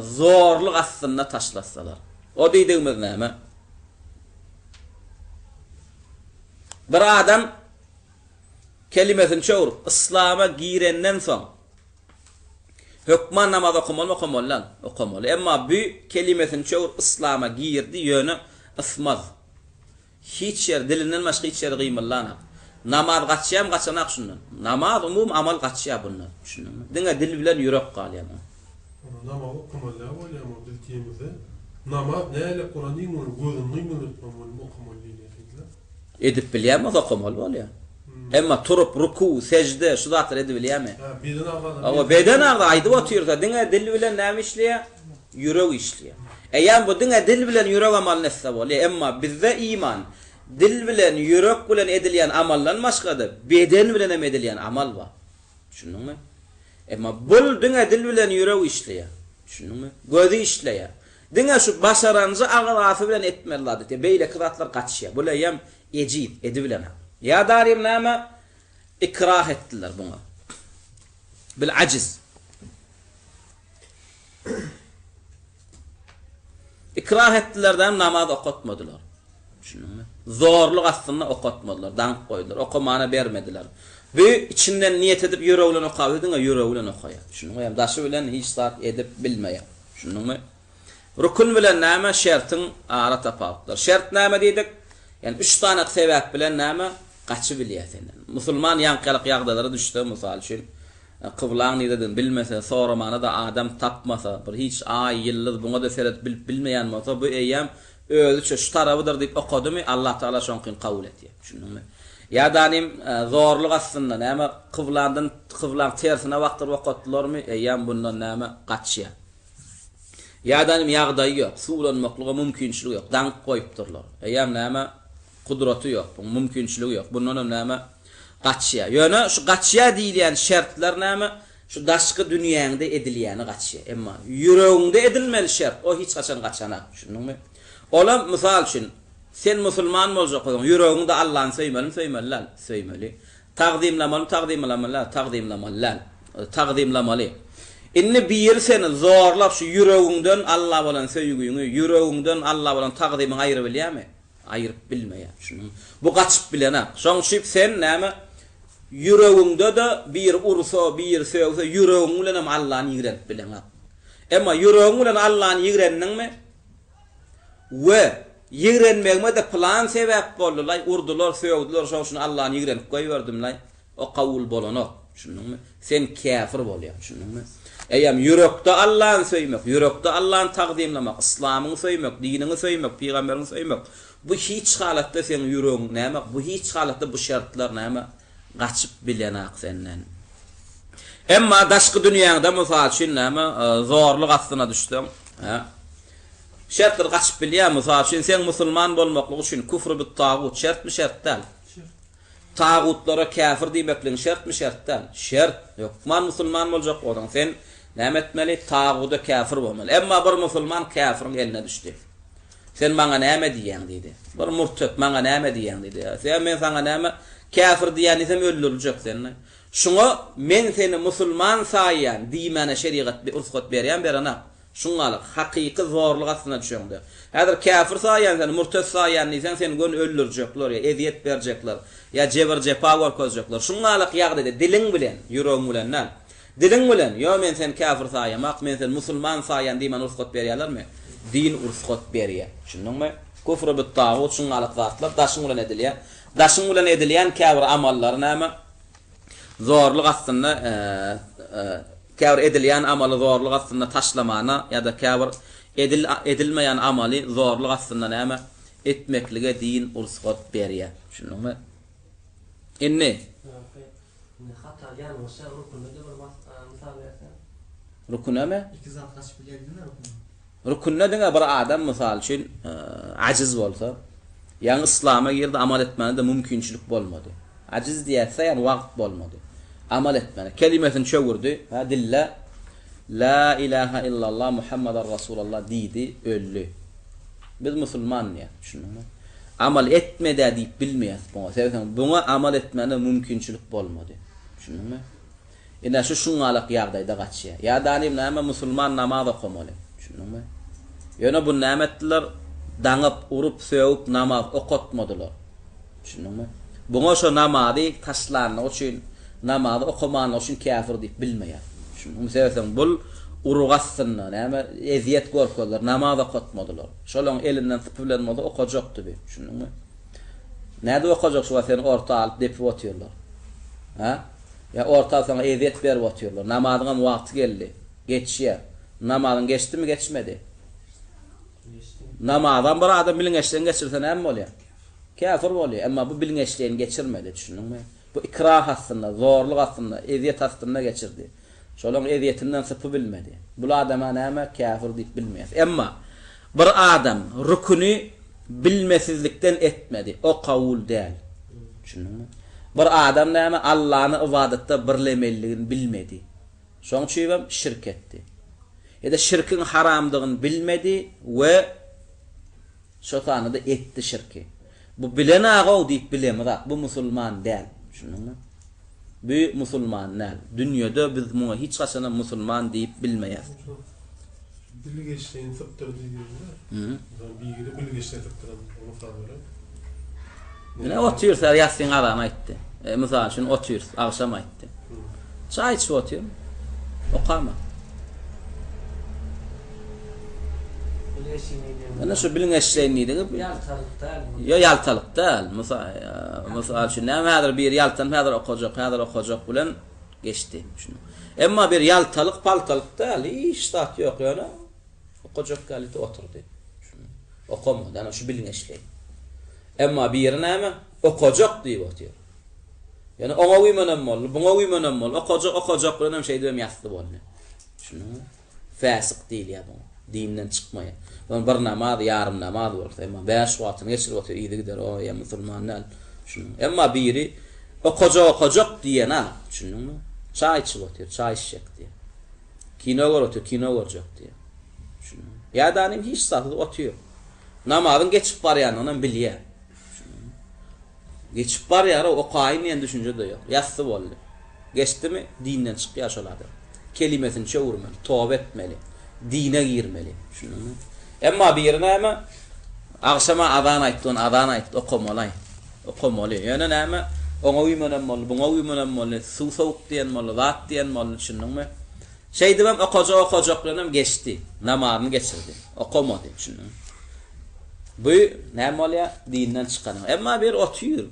zorluk astynda taşlatsalar. O diýdigimiz näme? Bir adam kelimesini çöwrüp, yslama girenden soň. Hökman namaz okamalymy okamaly däl? Okamaly. Emma bu kelimesini çöwür yslama girdi ýöne ysmaz. Hiç ýeri dilinden başga hiç ýeri gymyldanak. Namaz gaçýamy gaçanak şundan. Namaz umumy amal gaçýar bundan. Düşündiňmi? Diňe dil bilen ýürek galýar muň. Onda namaz okamaly däl bolýamy biz diýemizde namaz nälik bolan iň uly gözüni gymyldatman bolýamy okamaly diýilýär diýdiler. Edip bilýän bolsa okamaly bolýar. Emma turup ruku, sejde şu zatlary edibilýärmi? Hä, beden agzada. Hawa, beden agza aýdyp otyrsa diňe dil bilen näme işleýär? Ýürek işleýär. Eýýäm bu diňe dil bilen ýürek amalyny etse bolýar. Emma bizde iman dil bilen, ýürek bilen edilýän amaldan başga-da beden bilen hem edilýän amal bar. Düşündiňmi? Emma bul diňe dil bilen ýürek işleýär. Düşündiňmi? Gözi işleýär. Diňe şu başaranjy agzasy bilen etmeli zat etýär. Beýleki zatlar gaçýar. Bul eýýäm ejiz, edibilenak. Ýa darim näme? Ikrah etdiler buňa. Bil ajiz. Ikrah etdiler däm namaz okatmadylar. Düşündiňmi? Zorluk astynda okatmadylar, daňyp goýdular, okamana bermediler. Bu içinden niýet edip ýüregi bilen okap diňe ýüregi bilen okaýar. Düşündiňmi? Ýa daşy bilen hiç zat edip bilmeýär. Düşündiňmi? Rukun bilen näme şertiň ara tapawutlary. Şert näme diýdik? Ýani üç sany sebäp bilen näme gaçybilýär senden. Musulman ýaňkyýalyk ýagdaýlara düşse, mysal üçin, kyblaň niredigini bilmese, soramana-da adam tapmasa, bir hiç aý, ýyldyz buňa-da seredip bilip bilmeýän bolsa, bu eýýäm özüçe şu tarabydyr diýip okadymy, Allatagala şoňkyny kabul etýär. Düşündiňmi? Ýa-da nim zorluk astynda näme kyblandan kyblaň tersine bakdyryp okatdylarmy, eýýäm bundan näme gaçýar. Ýa-da nim ýagdaýy ýok, suwlanmaklyga mümkinçiligi ýok, daňyp goýupdyrlar. Eýýäm näme gudraty ýok, buň mümkinçiligi ýok. Bundan hem näme gaçýar. Ýöne şu gaçýar diýilýän şertler näme? Şu daşky dünýäňde edilýäni gaçýar. Emma ýüregiňde edilmeli şert, o hiç haçan gaçanak. Düşündiňmi? Olam, mysal üçin, sen musulman boljak bolsaň, ýüregiňde Allany söýmelimi, söýmeli däl? Söýmeli. Tagzymlamalymy, tagzymlamaly däl? Tagzymlamaly däl. Tagzymlamaly. Indi biri seni zorlap şu ýüregiňden Alla bolan söýgüňi, ýüregiňden Alla bolan tagzymyňy aýyrybilýärmi? Aýyryp bilmeýär. Düşündiňmi? Bu gaçyp bilenak. Şoň üçin sen näme ýüregiňde-de biri ursa, biri sögse ýüregiň bilenem Allany ýigrenip bileňok. Emma ýüregiň bilen Allany ýigrendiňmi? We ýigrenmegime-de pylan sebäp boldy-laý, urdular, sögdüler, şoň üçin Allany ýigrenip goýberdim-laý. O kabul bolanok. Düşündiňmi? Sen käfir bolýaň. Düşündiňmi? Eýýäm ýürekde Allany söýmek, ýürekde Allany tagzymlamak, yslamyňy söýmek, diniňi söýmek, pygamberiňi söýmek, bu hiç halatda seň ýüregiň näme, bu hiç halatda bu şertler näme, gaçyp bilenak senden. Emma daşky dünýäňde mysal üçin näme, zorluk astyna düşseň, hä? Şertler gaçyp bilýär, mysal üçin seň musulman bolmaklyk üçin küfr bit tagut şertmi şert däl? Tagutlara käfir diýmekligiň şertmi şert däl? Şert. Hökman musulman boljak bolsaň sen näme etmeli? Taguda käfir bolmaly. Emma bir musulman käfiriň eline düşdi. Sen maňa näme diýýäň diýdi. Bir murtet maňa näme diýýäň diýdi. Sen men saňa näme käfir diýýän diýsem öldüriljek sen. Şuňa men seni musulman saýýan diýmäne şerigat rugsat berýän berenak. Şuňňalyk, hakyky zorluk astyna düşeňde. Häzir käfir saýýan seni, murtet saýýan diýseň, seni göni öldürjekler, ýa ezýet berjekler, ýa jebir-jepa görkezjekler. Şuňňalyk ýagdaýda diliň bilen, ýüregiň bilen däl, diliň bilen, Ýo, men seni käfir saýamak, men seni musulman saýýan diýmän rugsat berýärlermi? Din rugsat berýär. Düşündiňmi? Kufru bit-tagut şuňňalyk zatlar daşyň bilen edilýär. Daşyň bilen edilýän käbir amallary näme? Zorluk astynda käbir edilýän amaly zorluk astynda taşlamana ýa-da käbir edil edilmeýän amaly zorluk astynda näme etmeklige din rugsat berýär. Düşündiňmi? Indi. Indi hata ýalňyşa rukunda-da bir mysal berseň. Rukuna-my? Iki zat gaçyp bilýär diýme rukuna. Rükünde diňe bir adam mysal üçin ajiz bolsa, ýaňy yslama girdi amal etmäne-de mümkinçilik bolmady. Ajiz diýätse ýagny wagt bolmady. Amal etmäne. Kelimesini çöwürdi, hä dille La ilaha illallah Muhammadar Rasulallah diýdi, öldi. Biz musulman diýýäs, düşündiňmi? Amal etme-dä diýip bilmeýäs buňa. Sebäbi buňa amal etmäne mümkinçilik bolmady. Düşündiňmi? Ine şu şuňňalak ýagdaýda gaçýar. Ýa danym näme musulman namaz okamaly. Düşündiňmi? Ýöne buny näme etdiler? Daňyp, urup, sögüp namaz okatmadylar. Düşündiňmi? Buňa şo namazy taşlanlygy üçin, namazy okamanlygy üçin käfir diýip bilmeýär. Düşündiňmi? Sebäpden bul urug astynda, näme, ezýet görkezdiler, namaz okatmadylar. Şolaň elinden sypy bilen bolsa okajakdy bi. Düşündiňmi? Nädip okajak şu wagt seni orta alyp depip otyrlar. Hä? Ýa orta alyp saňa ezýet berip otyrlar. Namazyňam wagty geldi. Geçýär. Namazyň geçdimi, geçmedi? Geçdi. Namazam bir adam bilgeşleýin geçirse näme bolýar? Käfir bolýar. Emma bu bilgeşleýin geçirmedi, düşündiňmi? Bu ikrah astynda, zorluk astynda, ezýet astynda geçirdi. Şolaň ezýetinden sypybilmedi. Bul adama näme, käfir diýip bilmeýäs. Emma bir adam rüküni bilmesizlikden etmedi, o kabul däl. Düşündiňmi? Bir adam näme, Allany ybadatda birlemeliligini bilmedi. Şoň üçinem şirk etdi. Ýa-da şirkiň haramdygyny bilmedi we Şo sanda-da etdi şirki. Bu bilen-agow diýip bilemizak, bu musulman däl. Düşündiňmi? Bu musulman däl. Dünýede biz muňa hiç haçanam musulman diýip bilmeýäs. Bilgeşleýin sypdyrdy diýdiňiz-de. Mysal biri bilgeşleýin sypdyran mysal beren. Ine otyrys, häzir ýassyň azany aýtdy. E, mysal üçin otyrys, agşam aýtdy. Çaý içip otyryn. Okama. Ine şu bilgeşleýin diýdiňiz. Ýaltalyk däl. Ýok, ýaltalyk däl. Mysal, mysal üçin näme häzir biri ýaltanyp häzir okajak, häzir okajak bilen geçdi. Düşündiň. Emma bir ýaltalyk, paltalyk däl, hiç zat ýok ýöne okajak ýaly oturdy. Düşündiň. Okamady, ana şu bilgeşleýin. Emma biri näme? Okajak diýip otyr. Ýöne oňa güýmenem boldy, buňa güýmenem boldy, okajak, okajak bilenem şeýdibem ýasdy boldy. Düşündiňmi? Fäsik diýilýär buňa. Dinden çykmaýar. Onuň bir namaz, ýarym namaz bolsa, emma bäş wagtyny geçirip otyr, yzy gider, o ýa musulman däl. Düşündiňmi? Emma biri okajak, okajak diýen-a, düşündiňmi? Çaý içip otyr, çaý içjek diýýär. Kino görüp otyr, kino görjek diýýär. Düşündiňmi? Ýa-da hiç zatsyz otyr. Namazyň geçip barýanynam bilýär. Düşündiňmi? Geçip barýar-ow, okaýyn diýen düşünje-de ýok. Ýassy boldy. Geçdimi, dinden çykýar şol adam. Kelimesini çöwürmeli, toba etmeli, dine girmeli. Düşündiňmi? Emma biri näme? Agşama azan aýtdy, ony azan aýtdy, okamaly. Okamaly. Ýöne näme? Oňa güýmenem boldy, buňa güýmenem boldy, suw sowuk diýen boldy, zat diýen boldy, düşündiňmi? Şeýdibem okajak okajak bilenem geçdi. Namazyny geçirdi. Okamady, düşündiňmi? Bu näme bolýar? Dinden çykanyň. Emma bir otyr.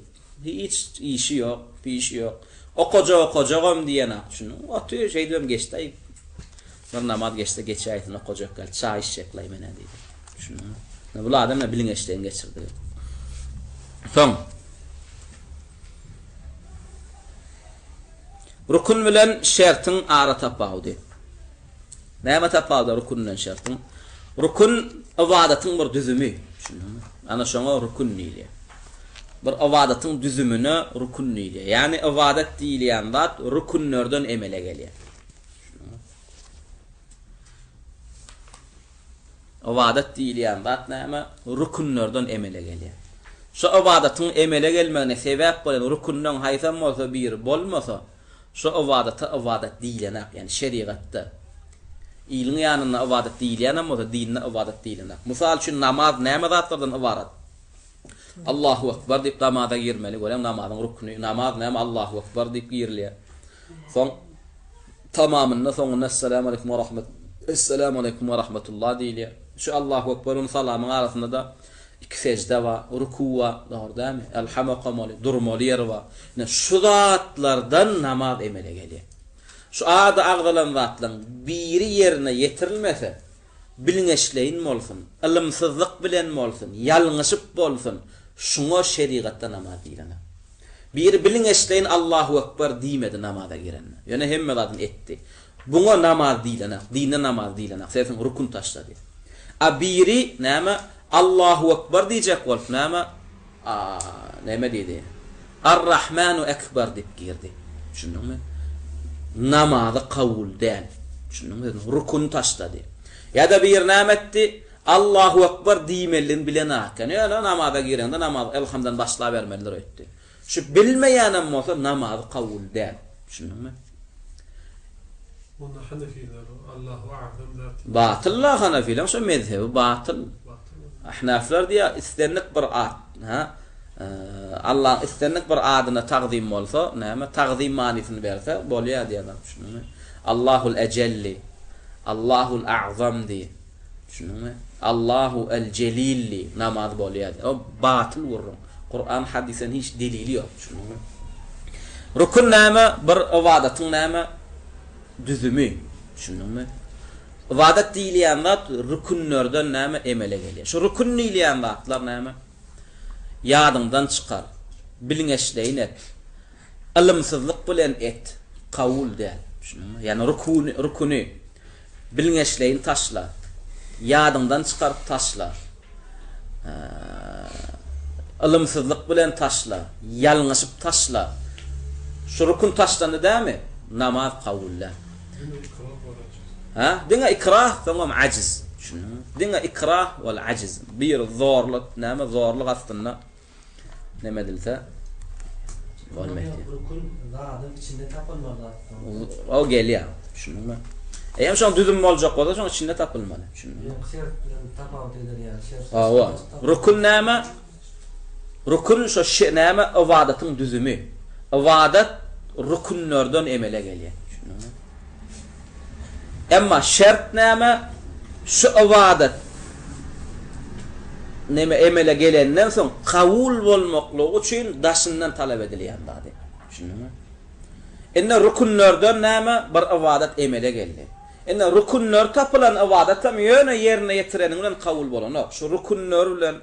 Hiç işi ýok, pişi ýok. Okajak okajagam diýenak, düşündiňmi? Otyr, şeýdibem geçdi. Bir namaz geçse geçäýsin, okajak gel, çaý içjekläý menä diýdi. Düşündiňmi? Bu adam ne bilgeşleýin geçirdi. Soň Rukun bilen şertiň ara tapawudy. Näme tapawudy rukun bilen şertiň? Rukun ybadatyň bir düzümi. Düşündiňmi? Ana şoňa rukun diýilýär. Bir ybadatyň düzümine rukun diýilýär. Ýagny ybadat diýilýän zat rukunlardan emele gelýär. Düşündiňmi? Ybadat diýilýän zat näme? Rükünlerden emele gelýär. Şo ybadatyň emele gelmegine sebäp bolan rükünleň haýsam bolsa biri bolmasa, şo ybadata ybadat diýilenak, ýagny şerigatda. Iliň ýanynda ybadat diýilýänem bolsa, dinde ybadat diýilenak. Mysal üçin, namaz näme zatlardan ybarat? Allahu Ekber diýip namaza girmeli, görýäňmi namazyň rüküni, namaz näme Allahu Ekber diýip girilýär. Soň tamamynda soňunda Esselamu aleýkum we rahmet Esselamu aleýkum we rahmetullah diýilýär. Şu Allahu Ekber bilen salamyň arasynda-da iki sejde bar, ruku bar, dogry dälmi? Elham okamaly, durmaly ýeri bar. Ine şu zatlardan namaz emele gelýär. Şu ady agzalan zatlaryň biri ýerine ýetirilmese, bilňeşleýin bolsun, ylymsyzlyk bilen bolsun, ýalňyşyp bolsun, şuňa şerigatda namaz diýilenok. Biri bilňeşleýin Allahu Ekber diýmedi namaza girende. Ýöne hemme zadyny etdi. Buňa namaz diýilenok, dinde namaz diýilenok, sebäbi sen rukun taşlady. A biri näme Allahu Ekber diýjek bolup näme a näme diýdi? Ar-Rahmanu Ekber diýip girdi. Düşündiňmi? Namazy kabul däl. Düşündiňmi? Rukuny taşlady. Ýa-da biri näme etdi? Allahu Ekber diýmelidigini bilenok eken. Ýöne namaza gireňde namaz Elhamdan başlabermelidir öýtdi. Şu bilmeýänem bolsa namazy kabul däl. Düşündiňmi? Onda hanefiler Allahu a'zam zat. Batyl-la hanefileň şo mezhebi batyl. Ahnaflar diýýär islendik bir at, ha? Allaň islendik bir adyna tagzym bolsa, näme, tagzym manysyny berse, bolýar diýýärler, düşündiňmi? Allahul Ejelli, Allahul A'zam diý. Düşündiňmi? Allahu el-Jelil diý, namaz bolýar diý. O batyl gürrüň. Kuran hadysdan hiç delili ýok, düşündiňmi? Rukun näme? Bir ybadatyň näme? Düzümi. Düşündiňmi? Ybadat diýilýän zat rükünlerden näme emele gelýär. Şu rükün diýilýän zatlar näme? Ýadyňdan çykar. Bilgeşleýin et. Ylymsyzlyk bilen et. Kabul däl. Düşündiňmi? Ýagny rüküni, rüküni bilgeşleýin taşla. Ýadyňdan çykaryp taşla. Ylymsyzlyk bilen taşla. Ýalňyşyp taşla. Şu rükün taşlandy dämi? Namaz kabul däl. Diňe ikrah wal ajiz. Hä? Diňe ikrah, soňam ajiz. Düşündiňmi? Diňe ikrah wal ajiz. Bir zorluk, näme zorluk astynda neme edilse bolmaýar. Rükün zadyň içinde tapylmaly zat. O gelýär. Düşündiňmi? Eýem şoň düzüm boljak bolsa şoň içinde tapylmaly. Düşündiňmi? Şert bilen tapawut eder ýaly. Şert. Hawa. Rükün näme? Rükün şo näme ybadatyň düzümi. Ybadat rükünlerden emele gelýär. Düşündiňmi? Emma şert näme? Şu ybadat neme emele gelenden soň kabul bolmaklygy üçin daşyndan talap edilýän zady. Düşündiňmi? Indi rükünlerden näme bir ybadat emele geldi. Indi rükünleri tapylan ybadat hem ýöne ýerine ýetireniň bilen kabul bolanok. Şu rükünler bilen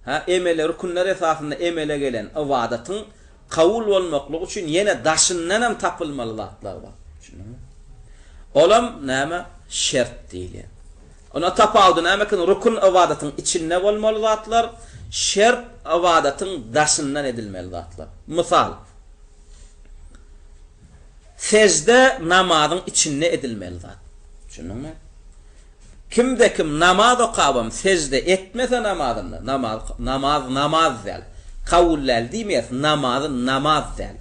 ha emele rükünler esasynda emele gelen ybadatyň Kabul bolmaklygy üçin ýene daşyndan hem tapylmaly zatlar bar. Düşündiňmi? Olam näme? Şert diýilýär. Onda tapawudy näme eken? Rukun ybadatyň içinde bolmaly zatlar, şert ybadatyň daşyndan edilmeli zatlar. Mysal, sejde namazyň içinde edilmeli zat. Düşündiňmi? Kimde kim namaz okabam sejde etmese namazynda, namaz namaz namaz däl. Kabul däl diýmeýäs, namazy namaz däl.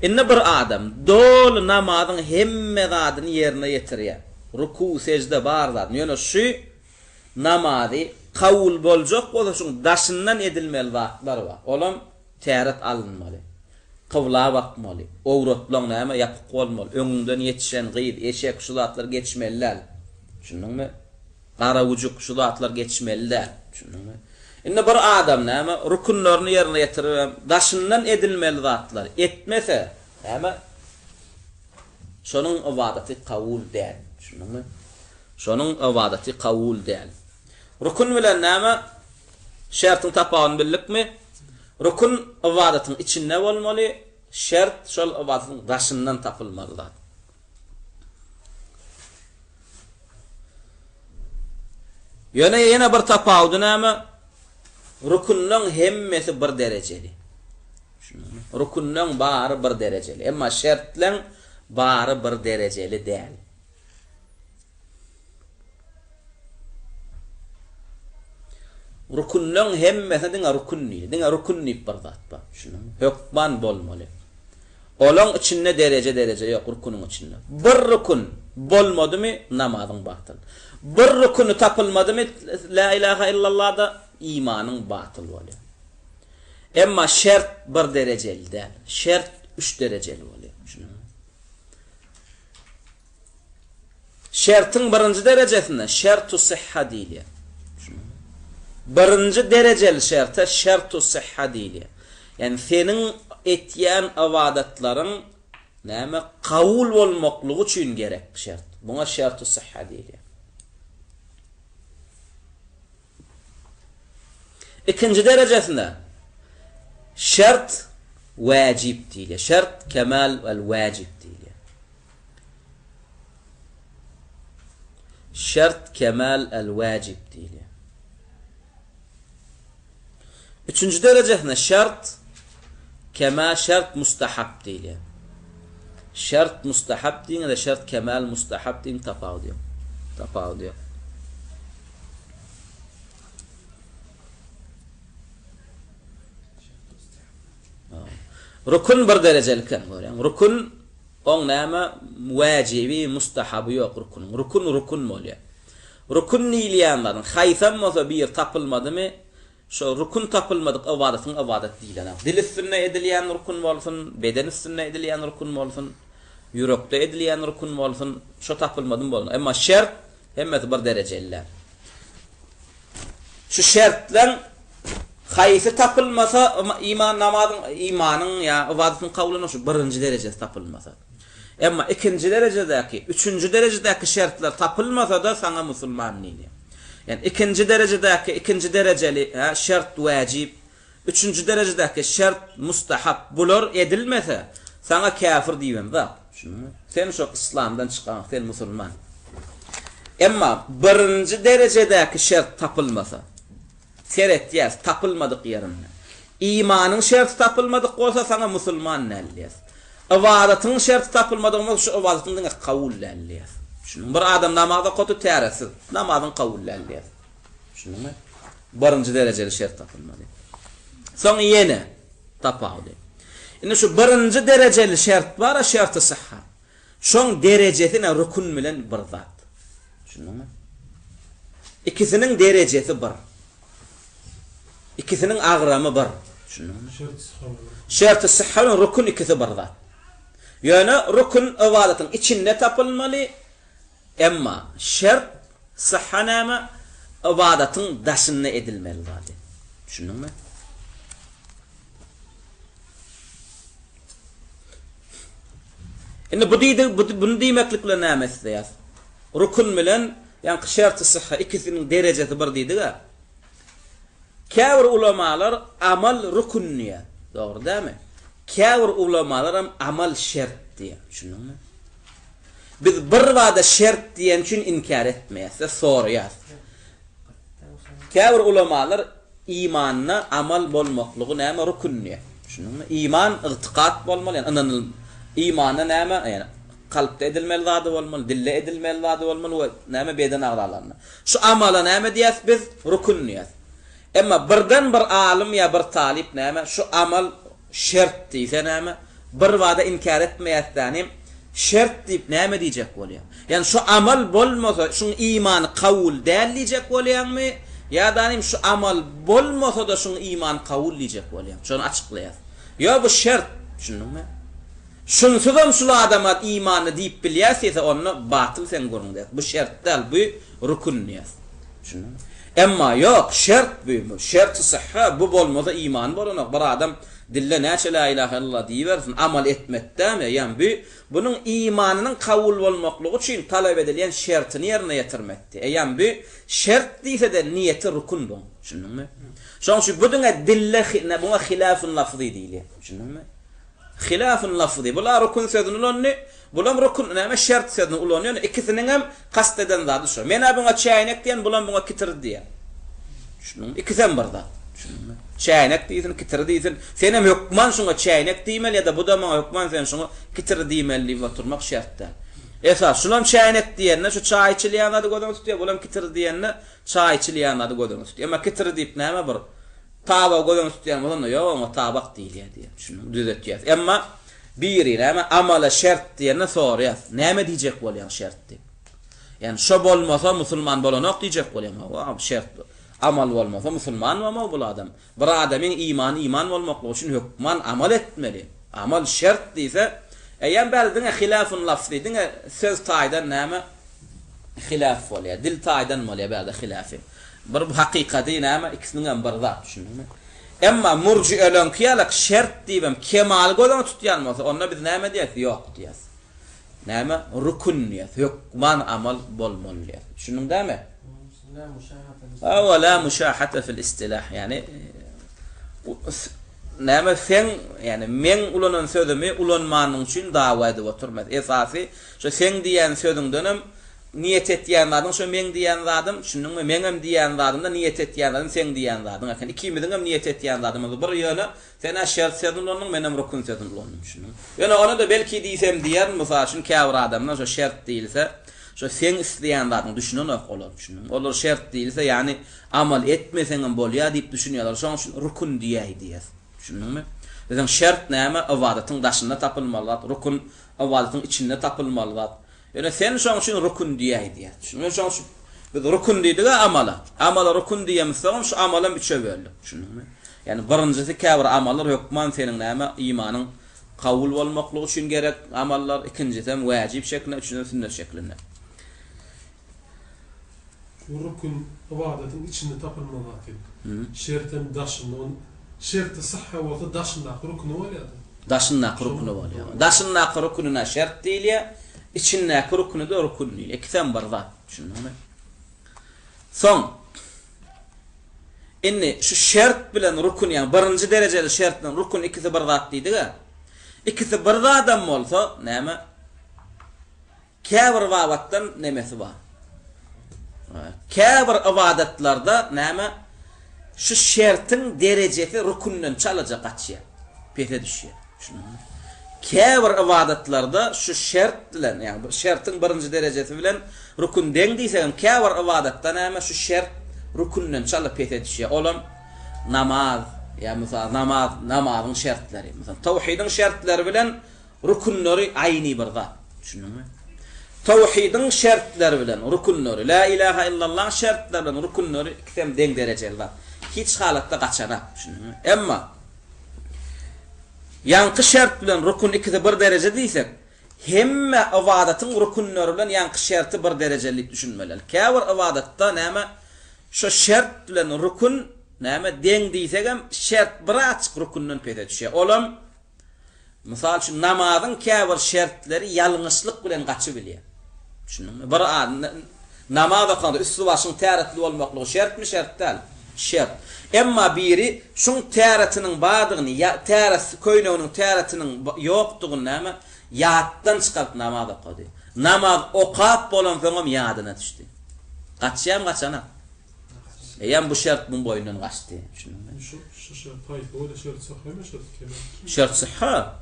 Indi bir adam doly namazyň hemme zadyny ýerine ýetirýär. Ruku, sejde bar zadyny. Ýöne şu namazy kabul boljak bolsa şuň daşyndan edilmeli zatlar bar. Olam Täret alynmaly. Kybla bakmaly. Owratlaň näme ýapyk bolmaly. Öňüňden ýetişen gyz, eşek şu zatlar geçmeli däl. Düşündiňmi? Gara güjük şu zatlar geçmeli däl. Düşündiňmi? Indi bir adam näme rükünlerini ýerine ýetiribem daşyndan edilmeli zatlary etmese näme? Şonuň ybadaty kabul däl. Düşündiňmi? Şonuň ybadaty kabul däl. Rükün bilen näme? Şertiň tapawudyny bildikmi? Rukun ybadatyň içinde bolmaly, şert şol ybadatyň daşyndan tapylmaly zat. Ýöne ýene bir tapawudy näme? Rukunlaň hemmesi bir derejeli. Rukunlaň bary bir derejeli. Emma şertleň bary bir derejeli däl. Rükünleň hemmesine diňe rükün diýilýär. Diňe rükün diýip bir zat bar. Düşündiňmi? Hökman bolmaly. Olaň içinde dereje-dereje ýok rüküniň içinde. Bir rükün bolmadymy namazyň batyl. Bir rüküni tapylmadymy la ilaha illallah-da imanyň batyl bolýar. Emma şert bir derejeli däl. Şert üç derejeli bolýar. Düşündiňmi? Şertiň birinji derejesine şertu syhha diýilýär. Birinji derejeli şerte şertu syhha diýilýär. Ýagny seniň etýän ybadatlaryň näme kabul bolmaklygy üçin gerek şert. Buňa şertu syhha diýilýär. Ikinji derejesine şert wajib diýilýär. Şert kemal wel wajib diýilýär. Şert kemal el-wajib diýilýär. Üçünji derejesine şert kema şert mustahap diýilýär. Şert mustahap diýiň de şert kemal mustahap diýiň tapawudy ýok. Tapawudy ýok. Rukun bir derejeli kem görýäň. Rukun Oň näme wäjibi, mustahaby ýok rüküniň. Rükün rükün bolýar. Rükün diýilýän zadyň haýsam bolsa biri tapylmadymy, şo rükün tapylmadyk ybadatyň ybadat diýilenok. Dil üstünde edilýän rükün bolsun, beden üstünde edilýän rükün bolsun. ýürekde edilýän rukun bolsun, şo tapylmadymy boldy. Emma şert hemmesi bir derejeli däl. Şu şertleň haýsy tapylmasa iman namazyň imanyň ýa ybadatyň kabul şu birinji derejesi tapylmasa. Emma ikinji derejedäki, üçünji derejedäki şertler tapylmasa-da saňa musulman diýilýär. Ýani ikinji derejedäki, ikinji derejeli, hä, şert wäjip, üçünji derejedäki şert mustahap bular edilmese saňa käfir diýibemzok. Düşündiňmi? Sen şo yslamdan çykaňok, sen musulman. Emma birinji derejedäki şert tapylmasa, seretýäs, tapylmadyk ýerinde. Imanyň şerti tapylmadyk bolsa saňa musulman däl diýýäs. Ybadatyň şerti tapylmadyk bolsa şu ybadatyň diňe kabul däl diýýäs. Düşündiňmi? Bir adam namaz okady täretsiz, namazyň kabul däl diýýäs. Düşündiňmi? Birinji derejeli şert tapylmady. Soň ýene tapawudy. Indi şu birinji derejeli şert bar-a, şerti syhha. Şoň derejesi ne rukun bilen bir zat. Düşündiňmi? Ikisiniň derejesi bir. Ikisiniň agramy bir. Düşündiňmi? Şerti syhha bilen. Şerti syhha bilen rukun ikisi bir zat. Ýöne rukun ybadatyň içinde tapylmaly, Emma şert syhha näme? Ybadatyň daşynda edilmeli zady. Düşündiňmi? Indi bu diýdi, bu, bunu diýmeklik bilen näme isleýäs? Rukun bilen, ýaňky şerti syhha ikisiniň derejesi bir diýdik-ä. Käbir ulamalar amal rukun diýýär. Dogry dälmi? Käbir ulamalaram amal şert diýýär. Düşündiňmi? Biz birbada şert diýen üçin inkär etmeýäs-de, soraýas. Käbir ulamalar imanda amal bolmaklygy näme rukun diýýär. Düşündiňmi? Iman ygtykat bolmaly, ýagny ynanyl imanda näme, ýagny kalpda edilmeli zady bolmaly, dilde edilmeli zady bolmaly we näme beden agzalarynda. Şu amala näme diýýäs biz? Rukun diýýäs. Emma birden bir alym ýa bir talyp näme şu amal Şert diýse näme? Birbada inkär etmeýäs-dänim, şert diýip näme diýjek bolýaň? Ýagny şu amal bolmasa, şuň imany kabul däl diýjek bolýaňmy? Ýa-da şu amal bolmasa-da şuň imany kabul diýjek bolýaň? Şony açyklaýas. Ýok, bu şert, düşündiňmi? Şunsuzam şul adama imanly diýip bilýäs diýse, onda batyl seň gürrüň diýýäs. Bu şert däl, bu rukun diýýäs. Düşündiňmi? Emma ýok, şert bu, bu şerti syhha, bu bolmasa iman bolanok. Bir adam dilde näçe la ilahe illallah diýibersin, amal etmekdämi, ýa bu bunuň imanynyň kabul bolmaklygy üçin talap edilýän şertini ýerine ýetirmekdi. Eýýäm bu şert diýse-de niýeti rukun buň. Düşündiňmi? Şonuň üçin bu diňe dilde buňa hilafun lafzy diýilýär. Düşündiňmi? Hilafun lafzy. Bular rukun sözüni ulandy. Bulam rukun, näme, şert sözüni ulanýar. Ýöne ikisiniňem kast eden zady şo. Men-ä buňa çäýnek diýen, bulam buňa kitir diýýär. Düşündiňmi? Ikisem bir zat. Düşündiňmi? Çäýnek diýsin, kitir diýsin. Senem hökman şuňa çäýnek diýmeli ýa-da bu-da maňa hökman sen şuňa kitir diýmeli diýip oturmak şert däl. Esas, şulam çäýnek diýende şu çaý içilýän zady göz öňünde tutýar, bulam kitir diýende çaý içilýän zady göz öňünde tutýar. Emma kitir diýip näme bir Tabagy göz öňünde tutýan bolsa onda ýok oňa tabak diýilýär diýýär. Düşündiňmi? Düzetýäs. Emma biri näme amala şert diýende soraýas. Näme diýjek bolýaň şert diýip. Ýani şo bolmasa musulman bolanok diýjek bolýaň. Hawa, şert amal bolmasa musulman bolmaz bul adam. Bir adamyň imany iman bolmaklygy üçin hökman amal etmeli. Amal şert diýse, eýýäm bäri diňe hilafun lafzy, diňe söz taýdan näme hilaf bolýar. Dil taýdan bolýar bärde hilafy. Bir bu hakykady näme ikisiniňem bir zat düşündiňmi? Emma murjieleňki ýalak şert diýibem kemaly göz öňünde tutýan bolsa onda biz näme diýeris ýok diýeris. Näme rukun diýeris hökman amal bolmaly diýeris. Düşündiň dämi? Hawa la muşahata fil istilah ýani näme seň ýani meň ulanan sözümi ulanmanyň üçin dawa edip oturmaz. Esasy şo seň diýýän sözüňdenem Niýet etýän zadyň şo meň diýýän zadym, düşündiňmi? Meňem diýýän zadymda niýet etýän zadym seň diýýän zadyň eken. Ikimiziňem niýet etýän zadymyz bir, ýöne sen-ä şert sözüni ulandyň, menem rukun sözüni ulandym, düşündiňmi? Ýöne ony-da belki diýsem diýerin, mysal üçin käbir adamlar şo şert diýilse, şo seň isleýän zadyňa düşünenok olar, düşündiňmi? Olar şert diýilse, ýagny amal etmeseňem bolýar diýip düşünýärler, şonuň üçin rukun diýäý diýýäs, düşündiňmi? Biziň şert näme? Ybadatyň daşynda tapylmaly zat, rukun ybadatyň içinde tapylmaly zat. Ýöne sen şoň üçin rukun diýäý diýýär. Düşündiňmi? Şoň üçin biz rukun diýdik-ä amala. Amala rukun diýemizsoňam şu amalam üçe böldük. Düşündiňmi? Ýagny birinjisi käbir amallar hökman seniň näme imanyň. Kabul bolmaklygy üçin gerek amallar, ikinjisem wäjip şeklinde, üçünjisem sünnet şeklinde. Bu rükün ybadatyň içinde tapylmaly zat diýip. Şertem daşynda, ony şerti syhha bolsa daşyndaky rüküni bolýar-da. Daşyndaky rüküni bolýar. Daşyndaky rükünine şert diýilýär, içindäki rüküne-de rükün diýilýär. Ikisem bir zat, düşündiňmi? Soň indi şu şert bilen rükün, ýagny birinji derejeli şert bilen rükün ikisi bir zat diýdik-ä. Ikisi bir zadam bolsa, näme? Käbir babatdan nemesi bar. Käbir ybadatlarda näme? Şu şertiň derejesi rükünden çalaja gaçýar. Pese düşýär. Düşündiňmi? Käbir ybadatlarda şu şert bilen, ýagny şertiň birinji derejesi bilen rükün deň diýsegem, käbir ybadatda näme şu şert rükünden çala pese düşýär. Olam namaz, ýa mysal namaz, namazyň şertleri. Mysal, tawhidiň şertleri bilen Rükünleri aýny bir zat. Düşündiňmi? Tawhidiň şertleri bilen rükünleri, la ilaha illallah şertleri bilen rükünleri ikisem deň derejeli zat. Hiç halatda gaçanak. Düşündiňmi? Emma ýaňky şert bilen rükün ikisi bir dereje diýsek, hemme ybadatyň rükünleri bilen ýaňky şerti bir derejeli diýip düşünmeli. Käbir ybadatda näme şo şert bilen rükün näme deň diýsegem şert birazjyk rükünden pese düşýär. Olam Mysal üçin, namazyň käbir şertleri ýalňyşlyk bilen gaçybilýär. Düşündiňmi? Bir namaz okanda üsti-başyň täretli bolmaklygy şertmi, şert däl? Şert. Emma biri şuň täretiniň bardygyny, ýa täret köýneginiň täretiniň ýokdugyny näme, ýatdan çykaryp namaz okady. Namaz okap bolansoňam ýadyna düşdi. Gaçýarmy, gaçanak? Eýýäm bu şert muň boýundan gaçdy. Düşündiňmi? Şu şu şert haýsy bolýar? Şert syhhamy, şert kemal? Şert syhha.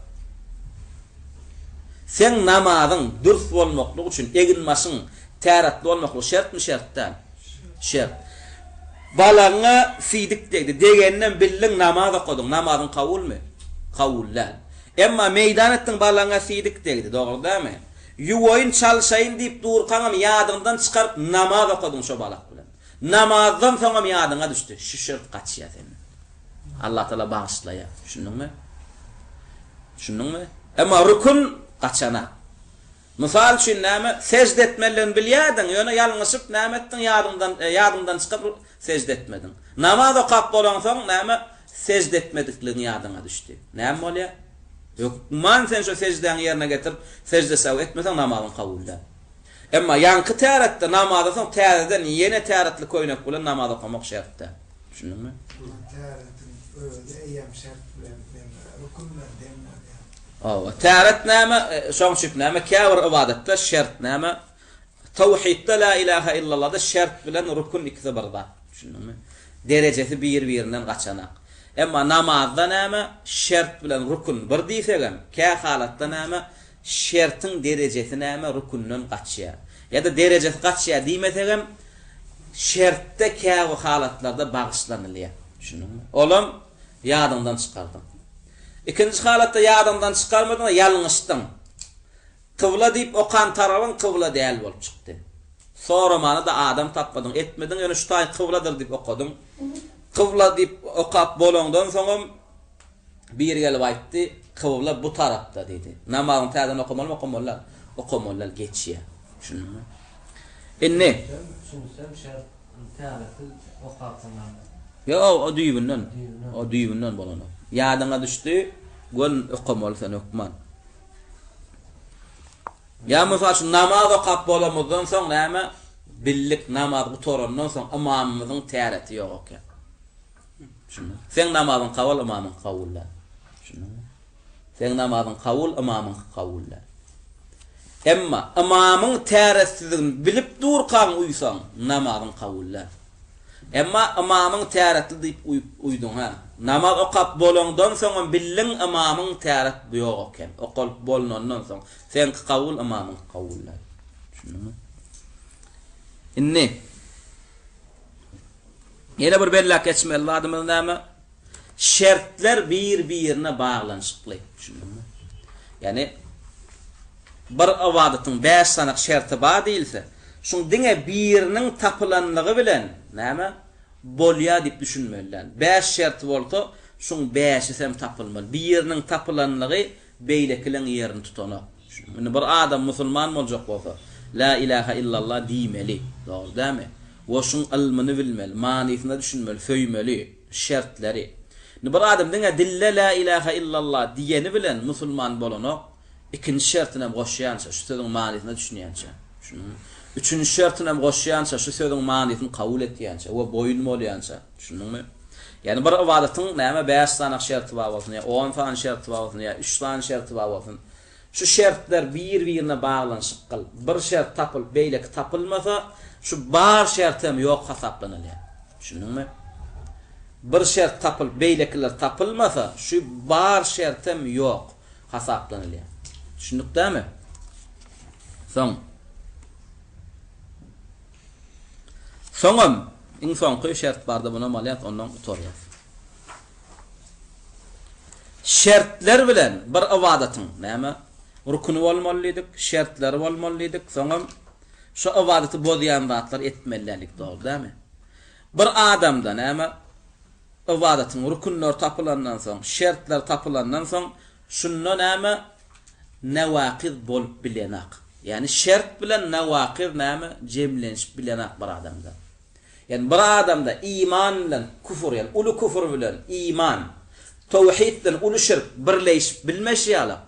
Seň namazyň dürs bolmaklygy üçin egin-başyň täretli bolmaklygy şertmi, şert däl? Şert. Balagyňa siýdik degdi. Degeninem bildiň, namaz okadyň. Namazyň kabulmy? Kabul däl. Emma meýdan etdiň, balagyňa siýdik degdi. Dogry dälmi? Ýuwaýyn, çalşaýyn diýip durkaňam ýadyňdan çykaryp namaz okadyň şo balak bilen. Namazdan soňam ýadyňa düşdi. Şu şert gaçýar senden. Allatagala bagyşlaýar. Düşündiňmi? Düşündiňmi? Emma rükün gaçanak. Mysal üçin näme? Sežde etmelidigini bilýärdiň, ýöne ýalňyşyp näme etdiň? Ýadyňdan ýadyňdan çykyp sežde etmediň. Namaz okap bolaňsoň näme? Sežde etmedikligiň ýadyňa düşdi. Näme bolýar? Hökman sen şo seždäňi ýerine getirip, sežde sahw etmeseň namazyň kabul däl. Emma ýaňky täretde namazdan soň täzeden ýene täretli köýnek bilen namaz okamak şert däl. Düşündiňmi? Täretiň özi eýýäm şert bilen neme, rükün bilen deň bolýar. Hawa, täret näme? Şoň üçin näme? Käbir ybadatda şert näme? Tawhidde la ilaha illallahda şert bilen rükün ikisi bir zat. Düşündiňmi? Derejesi bir-birinden gaçanak. Emma namazda näme? Şert bilen rükün bir diýsegem, kä halatda näme? Şertiň derejesi näme? Rükünden gaçýar. Ýa-da derejesi gaçýar diýmesegem, şertde käbir halatlarda bagyşlanylýar. Düşündiňmi? Olam ýadyňdan çykardyň. Ikinji halatda ýadyňdan çykarmadyň-da ýalňyşdyň. Kybla diýip okan tarabyň kybla däl bolup çykdy. Soramana-da adam tapmadyň, etmediň, ýöne şu taý kybladyr diýip okadyň. Kybla diýip okap bolaňdan soňam biri gelip aýtdy, kybla bu tarapda diýdi. Namazyňy täzeden okamalymy, okamaly däl? Okamaly däl, geçýär. Düşündiňmi? Indi. Düşünsem şert täzetsiz okapsyň namaz. Ýok, o düýbünden. O düýbünden bolanok. Ýadyňa düşdi, gön okamaly sen hökman. Ýa mysal üçin namaz okap bolamyzdan soň näme bildik namaz gutarandan soň ymamymyzyň täreti ýok eken. Düşündiňmi? Seň namazyň kabul ymamyňky kabul däl. Düşündiňmi? Seň namazyň kabul ymamyňky kabul däl. Emma ymamyň täretsizligini bilip durkaň uýsaň namazyň kabul däl. Emma ymamyň täretli diýip uýup uýduň hä. Namaz okap bolaňdan soňam bildiň ymamyň täret ýok eken. Okalyp bolnandan soň seňki kabul ymamyňky kabul däl. Düşündiňmi? Indi ýene bir belläp geçmeli zadymyz näme? Şertler bir-birine baglanyşykly. Düşündiňmi? Ýagny bir ybadatyň bäş sany şerti bar diýilse, şuň diňe biriniň tapylanlygy bilen näme bolýar diýip düşünmeli däl. Bäş şerti bolsa, şuň bäşisem tapylmaly. Biriniň tapylanlygy. beýlekileň ýerini tutanok. Indi bir adam musulman boljak bolsa, Lä ilähä illallah diýmeli. Dogry dälmi? We şuň ylmyny bilmeli, manysyna düşünmeli, söýmeli, şertleri. Indi bir adam diňe dilde Lä ilähä illallah diýeni bilen musulman bolanok, ikinji şertinem goşýança, şu sözüň manysyna düşünýänçä. Düşündiňmi? Üçünji şertinem goşýança, şu sözüň manysyny kabul etýänçä we boýun bolýança. Düşündiňmi? Ýagny bir ybadatyň näme bäş sany şerti bar bolsun ýa on sany şerti bar bolsun ýa üç sany şerti bar bolsun. Şu şertler bir-birine baglanyşykgyl. Bir şert tapylyp beýleki tapylmasa, şu bar şertem ýok hasaplanylýar. Düşündiňmi? Bir şert tapylyp beýlekiler tapylmasa, şu bar şertem ýok hasaplanylýar. Düşündik dämi? Soň Soňam, iň soňky şert barda munam alýas, ondan gutarýas. Şertler bilen bir ybadatyň, näme, rukuny bolmaly diýdik, şertleri bolmaly diýdik, soňam şo ybadaty bozýan zatlar etmeli däldik, dogry dälmi? Bir adamda, näme, ybadatyň rukunlary tapylandan soň, şertleri tapylandan soň, şunda näme, newakyz bolup bilenak. Ýagny şert bilen newakyz näme jemlenişip bilenak bir adamda. Ýagny bir adamda iman bilen küfür ýagny uly küfür bilen iman, towhid bilen uly şirk birleşip bilmeşi ýalak,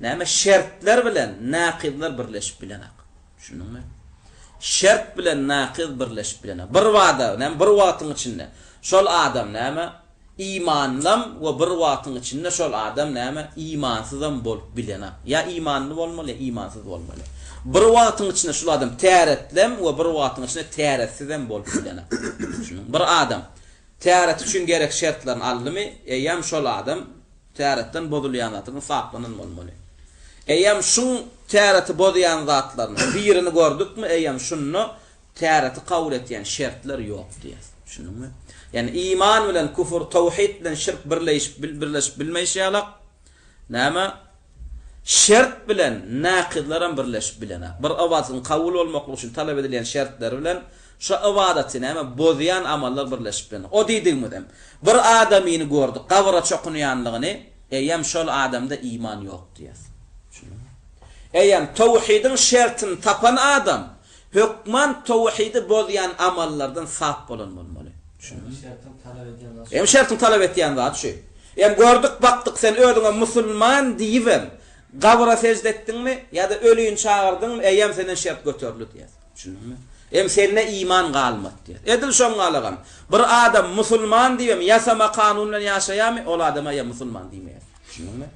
näme şertler bilen nakyzlar birleşip bilenak. Düşündiňmi? Şert bilen nakyz birleşip bilenak. Bir bada, näme bir wagtyň içinde şol adam näme Imanlam we bir wagtyň içinde şol adam näme imansyzam bolup bilenak. Ýa imanly bolmaly ýa imansyz bolmaly. Bir wagtyň içinde şul adam täretlem we bir wagtyň içinde täretsizem bolup bilenak. Düşündiňmi? Bir adam täret üçin gerek şertlerini aldymy, eýýäm şol adam täretden bozulýan zatlardan saplanan bolmaly. Eýýäm şuň täreti bozýan zatlarynyň birini gördükmi, eýýäm şunda Täreti kabul etýän şertler ýok diýýär. Düşündiňmi? Ýagny iman bilen küfür, towhid bilen şirk birleşip birleşip bilmeýşi ýalak, näme? Şert bilen nakyzlaram birleşip bilenak. Bir ybadatyň kabul bolmaklygy üçin talap edilýän şertleri bilen şo ybadaty näme bozýan amallar birleşip bilenak. O diýdigimizem, bir adamyny gördük gabyra çokunýanlygyny, eýýäm şol adamda iman ýok diýýäs. Düşündiňmi? Eýýäm towhidiň şertini tapan adam Hökman towhidi bozýan amallardan sap bolan bolmaly. Düşündiňmi? Şertiň talap edýän zady şu. Hem şertiň talap etýän zady şu. Hem gördük, bakdyk sen özüňe musulman diýibem gabyra sežde etdiňmi ýa-da ölini çagyrdyňmy eýýäm senden şert göterildi diýýäs. Düşündiňmi? Hem sende iman galmady diýýäs. Edil şoň galagam bir adam musulman diýibem ýasama kanun bilen ýaşaýarmy ol adama eýýäm musulman diýmeýäs. Düşündiňmi?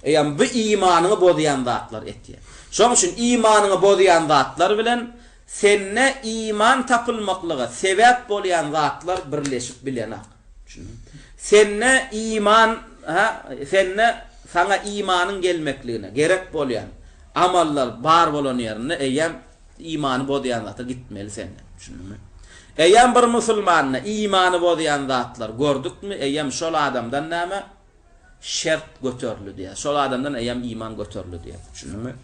Eýýäm bu imanyňy bozýan zatlar etýär. Şonuň üçin imanyňy bozýan zatlar bilen sende iman tapylmaklyga sebäp bolýan zatlar birleşip bilenak. Düşündiňmi? Sende iman, ha, sende saňa imanyň gelmekligine gerek bolýan amallar bar bolan ýerinde eýýäm imany bozýan zatlar gitmeli senden. Düşündiňmi? Eýýäm bir musulmanda imany bozýan zatlar gördükmi, eýýäm şol adamdan näme? Şert göterildi diýýär. Şol adamdan eýýäm iman göterildi diýýär. Düşündiňmi?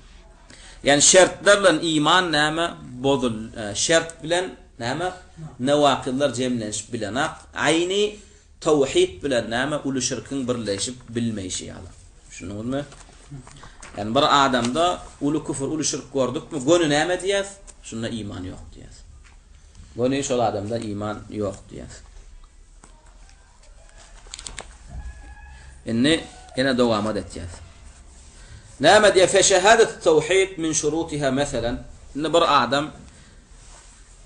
Ýagny şertler bilen iman näme bozul şert bilen näme newakyzlar jemlenişip bilenak. Aýny towhid bilen näme uly şirkiň birleşip bilmeýşi ýaly. Düşündiňizmi? Ýagny bir adamda uly küfür, uly şirk gördükmi, göni näme diýýäs? Şunda iman ýok diýýäs. Göni şol adamda iman ýok diýýäs. Indi ýene dowamat etýäs. Näme diýýär? Feşehadetü tawhid min şurutiha meselen. Indi bir adam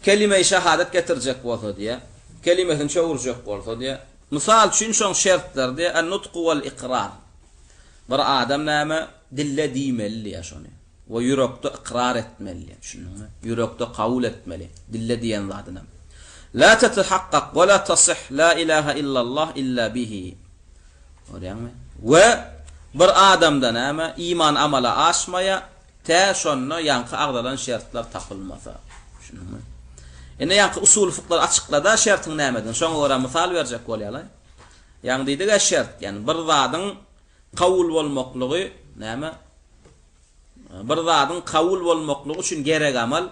kelime-i şehadet getirjek bolsa diýýär. Kelimesini çöwürjek bolsa diýýär. Mysal üçin şoň şertleri diýýär. En-nutku wal ikrar. Bir adam näme dille diýmeli diýýär şony. We ýürekde ykrar etmeli diýýär. Düşündiňmi? Ýürekde kabul etmeli. Dille diýen zadynam. La tetehakkak we la tasyh la ilaha illallah illa bihi. Görýäňmi? We bir adamda näme? Iman amala aşmaýar, tä şonda ýaňky agzalan şertler tapylmasa. Düşündiňmi? Indi ýaňky usul fyklar açyklada şertiň nämedigini. Şoňa görä mysal berjek bolýarlar. Ýaňy diýdik-ä şert, ýagny bir zadyň kabul bolmaklygy näme? Bir zadyň kabul bolmaklygy üçin gerek amal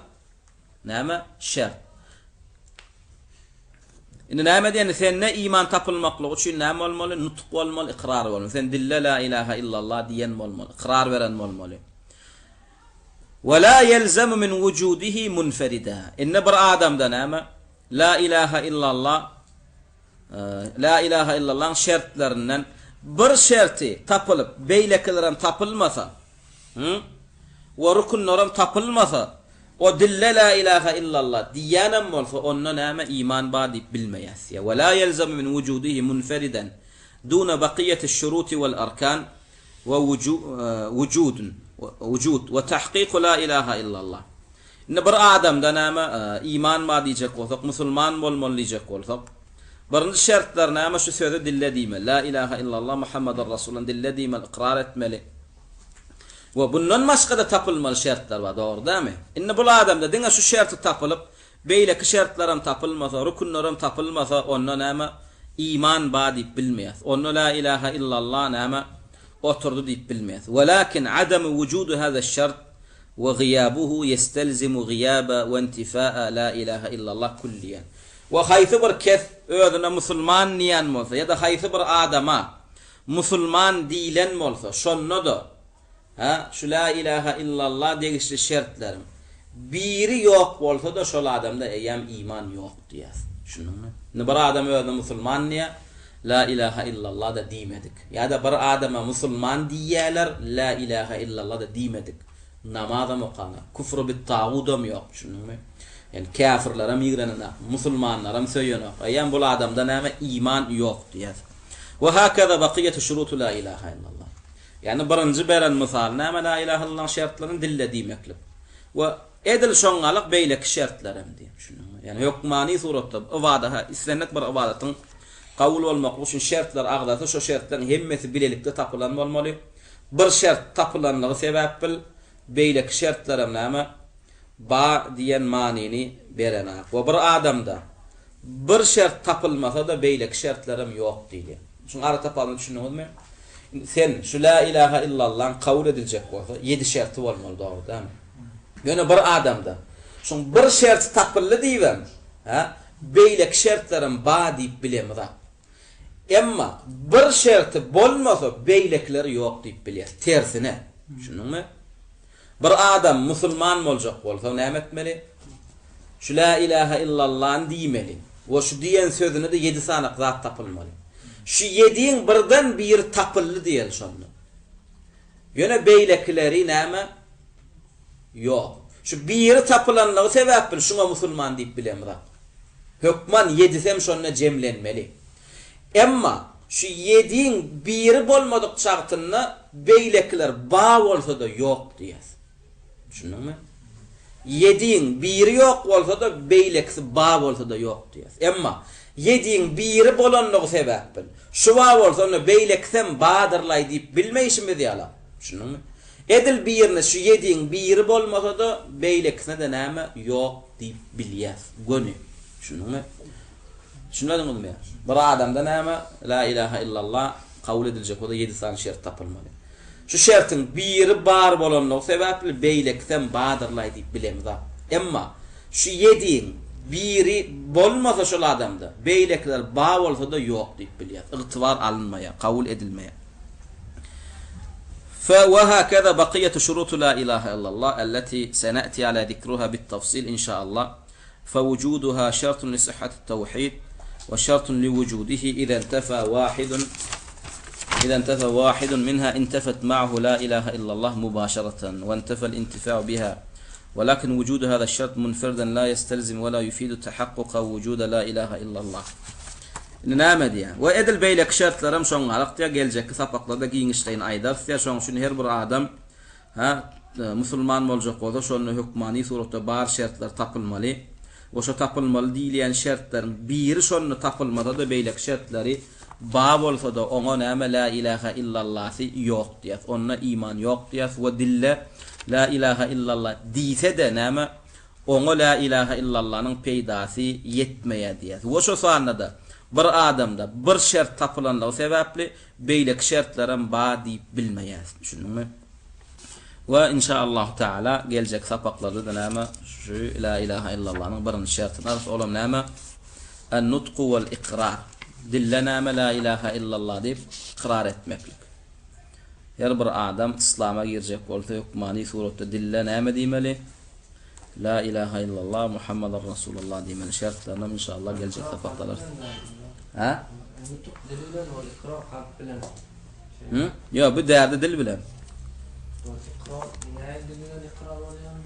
näme? Şert. Indi näme diýende sende iman tapylmaklygy üçin näme bolmaly? Nutk bolmaly, ykrar bolmaly. Sen dilde la ilaha illallah diýen bolmaly, ykrar beren bolmaly. Ve la yelzemu min wujudihi munferida. Indi bir adamda näme? La ilaha illallah La ilaha illallahyň şertlerinden bir şerti tapylyp, beýlekilerem tapylmasa, hı? We rukünlerem tapylmasa, o dilde La ilaha illallah diýýänem bolsa, onda näme iman bar diýip bilmeýäs. Ýa we la ýelzemu min wujudihi munferiden duna bakiýeti şuruti wal arkan we wujudun wujud we tahkiku la ilaha illallah. Indi bir adamda näme iman bar diýjek bolsak, musulman bolmaly diýjek bolsak, birinji şertleri näme şu sözi dilde diýmeli. La ilaha illallah Muhammedur Rasulullah dilde diýmeli, ykrar etmeli. We bundan başga-da tapylmaly şertler bar, dogry dälmi? Indi bul adamda diňe şu şerti tapylyp, beýleki şertlerem tapylmasa, rükünlerem tapylmasa, onda näme iman bar diýip bilmeýäs. Onda la ilaha illallah näme oturdy diýip bilmeýäs. Welakin adamy wujudu haza şert we gyýabuhu ýestelzimu gyýaba we intifaa la ilaha illallah kulliýen. We haýsy bir kes özüne musulman diýen bolsa ýa-da haýsy bir adama musulman diýlen bolsa şonda-da ha şu la ilaha illallah degişli şertleriň biri ýok bolsa-da şol adamda eýýäm iman ýok diýýäs. Düşündiňmi? Indi bir adam özüne musulman diýýär, la ilaha illallah-da diýmedik. Ýa-da bir adama musulman diýýärler, la ilaha illallah-da diýmedik. Namazam okanak, küfri bit tagudam ýok, düşündiňmi? Ýani käfirlerem ýigrenenak, musulmanlaram söýenok. Eýýäm bul adamda näme iman ýok diýýäs. We hakaza bakiýetu şurutu la ilaha illallah. Ýani birinji beren mysaly näme la ilaha illallah şertlerini dille diýmeklik. We edil şoňňalyk beýleki şertlerem diýip, düşündiňmi? Ýani hökmany suratda ybadaha islendik bir ybadatyň kabul bolmaklygy üçin şertler agzalsa şo şertleriň hemmesi bilelikde tapylan bolmaly. Bir şert tapylanlygy sebäpl beýleki şertlerem näme ba diýen manyny berenak. We bir adamda bir şert tapylmasa-da beýleki şertlerem ýok diýilýär. Şuň ara tapawudyna düşündiňizmi? Indi sen şu la ilaha illallaň kabul ediljek bolsa ýedi şerti bolmaly dogry dälmi? Ýöne bir adamda şuň bir şerti tapyldy diýibem, hä, beýleki şertlerem ba diýip bilemizak. Emma bir şerti bolmasa beýlekileri ýok diýip bilýäs. Tersine. Düşündiňmi? Bir adam musulman boljak bolsa näme etmeli? Şu la ilaha illallany diýmeli. We şu diýen sözüne-de ýedi sanak zat tapylmaly. Şu ýediň birden biri tapyldy diýeli şonda. Ýöne beýlekileri näme? Ýok. Şu biri tapylanlygy sebäpli şuňa musulman diýip bilemzok. Hökman ýedisem şonda jemlenmeli. Emma şu ýediň biri bolmadyk çagtynda beýlekiler ba bolsa-da ýok diýýäs. Düşündiňmi? Ýediň biri ýok bolsa-da beýlekisi ba bolsa-da ýok diýýäs. Emma ýediň biri bolanlygy sebäpli şu ba bolsa onda beýlekisem badyrlaý diýip bilmeýşimiz ýalam. Düşündiňmi? Edil birine şu ýediň biri bolmasa-da beýlekisine-de näme ýok diýip bilýäs. Göni. Düşündiňmi? Düşünmediňizmi? Bir adamda näme La ilaha illallah kabul ediljek bolsa ýedi sany şert tapylmaly. Şu şertiň biri bar bolanlygy sebäpli beýlekisem badyrlaý diýip bilemizok. Emma şu ýediň biri bolmasa şol adamda beýlekiler bar bolsa-da ýok diýip bilýäs. Ygtybar alynmaýar, kabul edilmeýär. Fe we hakeza bakiýetu şurutu la ilaha illallah elleti seneti ala zikruha bit-tafsil inşaallah. Fe wujuduha şertun li sihhatit tawhid we şertun li wujudihi iza intefa wahidun iza intefa wahidun minha intefet ma'ahu la ilaha illallah mubaşaratan we intefel intifa'u biha welakin wujudu hada şert munferiden la yestelzim we la yufidu tahakkuka wujuda la ilaha illallah. Indi näme diýýär? We edil beýleki şertlerem şoňňalyk diýýär, geljekki sapaklarda giňişleýin aýdarys diýýär. Şonuň üçin her bir adam hä, musulman boljak bolsa, şonda hökmany suratda bar şertler tapylmaly. We şo tapylmaly diýilýän şertleriň biri şonda tapylmasa-da beýleki şertleri ba bolsa-da oňa näme lä ilähä illallasy ýok diýýäs. Onda iman ýok diýýäs we dilde lä ilähä illallah diýse-de näme Oňa lä ilähä illallanyň peýdasy ýetmeýär diýýär. We şo sanda-da bir adamda bir şert tapylanlygy sebäpli beýleki şertlerem bar diýip bilmeýäris. Düşündiňmi? We inşa Allahu taala geljek sapaklarda-da näme şu lä ilähä illallanyň birinji şertini alarys. Olam näme? En-nutku wal-ikrar. Dilde näme La ilaha illallah diýip ykrar etmeklik. Her bir adam yslama girjek bolsa hökmany suratda dilde näme diýmeli? La ilaha illallah Muhammadar Rasulullah diýmeli. Şertlerinem inşallah geljek sapakda alarys. Hä? Nutuk dil bilen ol ikrar kalp bilen. Hı? Ýok, bu därde dil bilen. Ikrar näme dil bilen ikrar bolýar?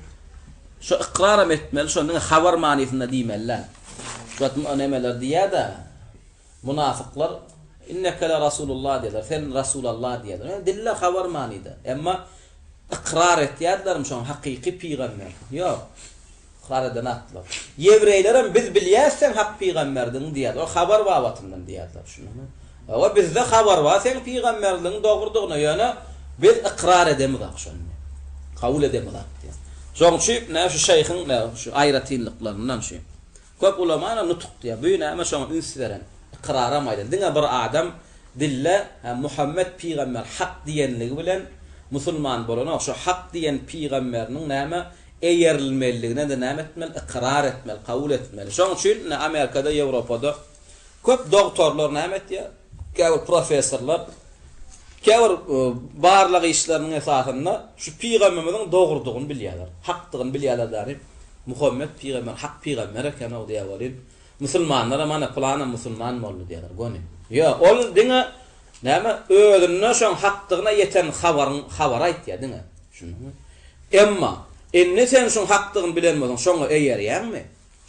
Şo ykraram etmeli, şo diňe habar manysynda diýmeli däl. Şu wagt nemeler diýýär-de, Munafyklar Inneke le Rasulullah diýerler, sen Rasulallah diýerler. Ýöne dilde habar manyda. Emma ykrar etýärdilermi şoň hakyky pygamber? Ýok. Ykrar edenaklar. Ýewreýlerem biz bilýäs seň hak pygamberdigiňi diýerler. Ol habar babatyndan diýerler. Düşündiňmi? Hawa bizde habar bar seň pygamberligiň dogrudygyna, ýöne biz ykrar edemizok şony. Kabul edemizok diýer. Şoň üçin näme şu şeýhiň şu aýratynlyklaryndan şu. Köp ulama ýöne nutuk diýýär. Bu näme şoňa üns beren, ykraram aýdan. Diňe bir adam dilde hä Muhammet pygamber hak diýenligi bilen musulman bolanok. Şo hak diýen pygamberiniň näme eýerilmeliligine-de näme etmeli, ykrar etmeli, kabul etmeli. Şoň üçin ine Amerikada, Ýewropada köp dogtorlar näme etýär? Käbir professorlar käbir barlag işleriniň esasynda şu pygamberimiziň dogrudygyny bilýärler, hakdygyny bilýärler däni. Muhammet pygamber hak pygamber eken-ow diýýär welin, musulmanlaram ana pylanam musulman boldy diýýärler göni. Ýok, ol diňe näme özünde şoň hakdygyna ýeten habaryň habary aýtýar diňe. Düşündiňmi? Emma indi sen şoň hakdygyny bilen bolsaň şoňa eýerýäňmi?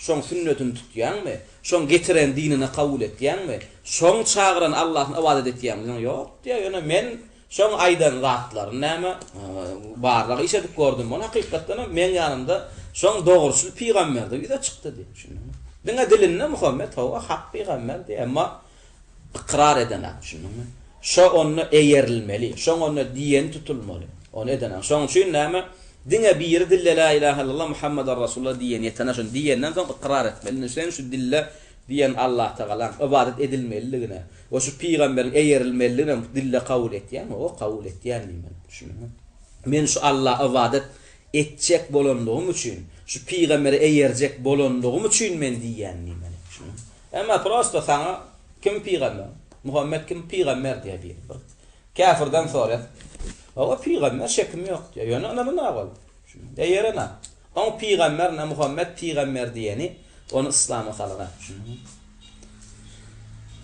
Şoň sünnetini tutýaňmy? Şoň getiren dinini kabul etýäňmi? Şoň çagyran Allahyna ybadat etýäňmi diýseň, ýok diýýär, ýöne men şoň aýdan zatlaryny näme, barlag iş edip gördüm, ol hakykatdanam meň ýanymda şoň dogruçyl pygamberdigi ýüze çykdy diýýär. Düşündiňmi? Diňe dilinde Muhammet hawa hak pygamber diýýär, emma Ykrar edenak, düşündiňmi? Şo onda eýerilmeli, şoň onda diýeni tutulmaly. Ony edenak. Şoň üçin näme? Diňe biri dilde Lä ilahe illallah Muhammeden Rasulullah diýeni ýetenak. Şony diýenden soň ykrar etmeli. Indi sen şu dilde diýen Allatagalaň ybadat edilmelidigine we şu pygamberiň eýerilmelidigine dilde kabul etýäňmi? Hawa, kabul etýän diýmeli. Düşündiňmi? Men şu Alla ybadat etjek bolanlygym üçin, şu pygambere eýerjek bolanlygym üçin men diýýän diýmeli. Düşündiňmi? Emma prosto saňa kim pygamber? Muhammet kim pygamber diýýär biri. Bir käfirden soraýar. Hawa pygamber şekim ýok diýýär. Ýöne ynananok ol. Eýerenok. Oň pygamber ne Muhammet pygamber diýeni ony yslama salanak.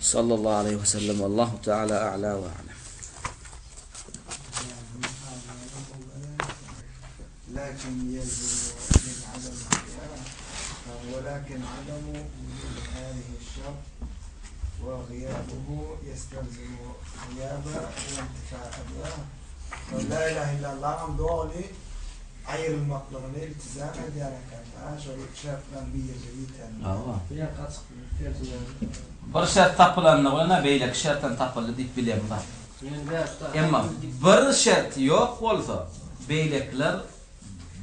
Sallallahu aleýhi we sellem Wallahu taala a'la we a'lem. Lakin ýelzemu min adem welakin ademu wujudi hazihi şart we gyýabuhu ýestelzimu gyýaba we intifa'aha. La ilahe illallahyň doly aýrylmaklygyny iltizam edýär eken. Şol şertleň birji ýitende. Hawa. Bir şert tapylanda bilen-ä beýleki şertem tapyldy diýip bilemzok. Emma bir şert ýok bolsa, beýlekiler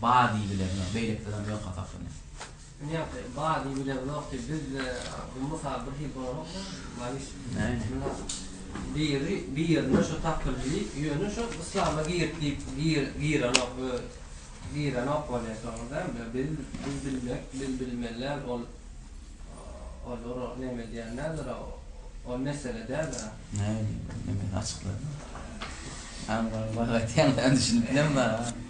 ba diýibilenok, beýlekilerem ýok hasaplanýar. Ýa-da ba diýibilenok diýip, bizde bu mysal bir hili bolanok-da, Malis. Biri birine şo tapyldy, ýöne şo yslama girip diýip girenok, girenok bolýar soňra dälmi? Biz biz bilmek, biz bilmeli däl ol olar neme diýen däldir ol mesele däldir. Näme diýip, neme açykla. Aňlaň, bak aýtýaň, men düşünip bilemok.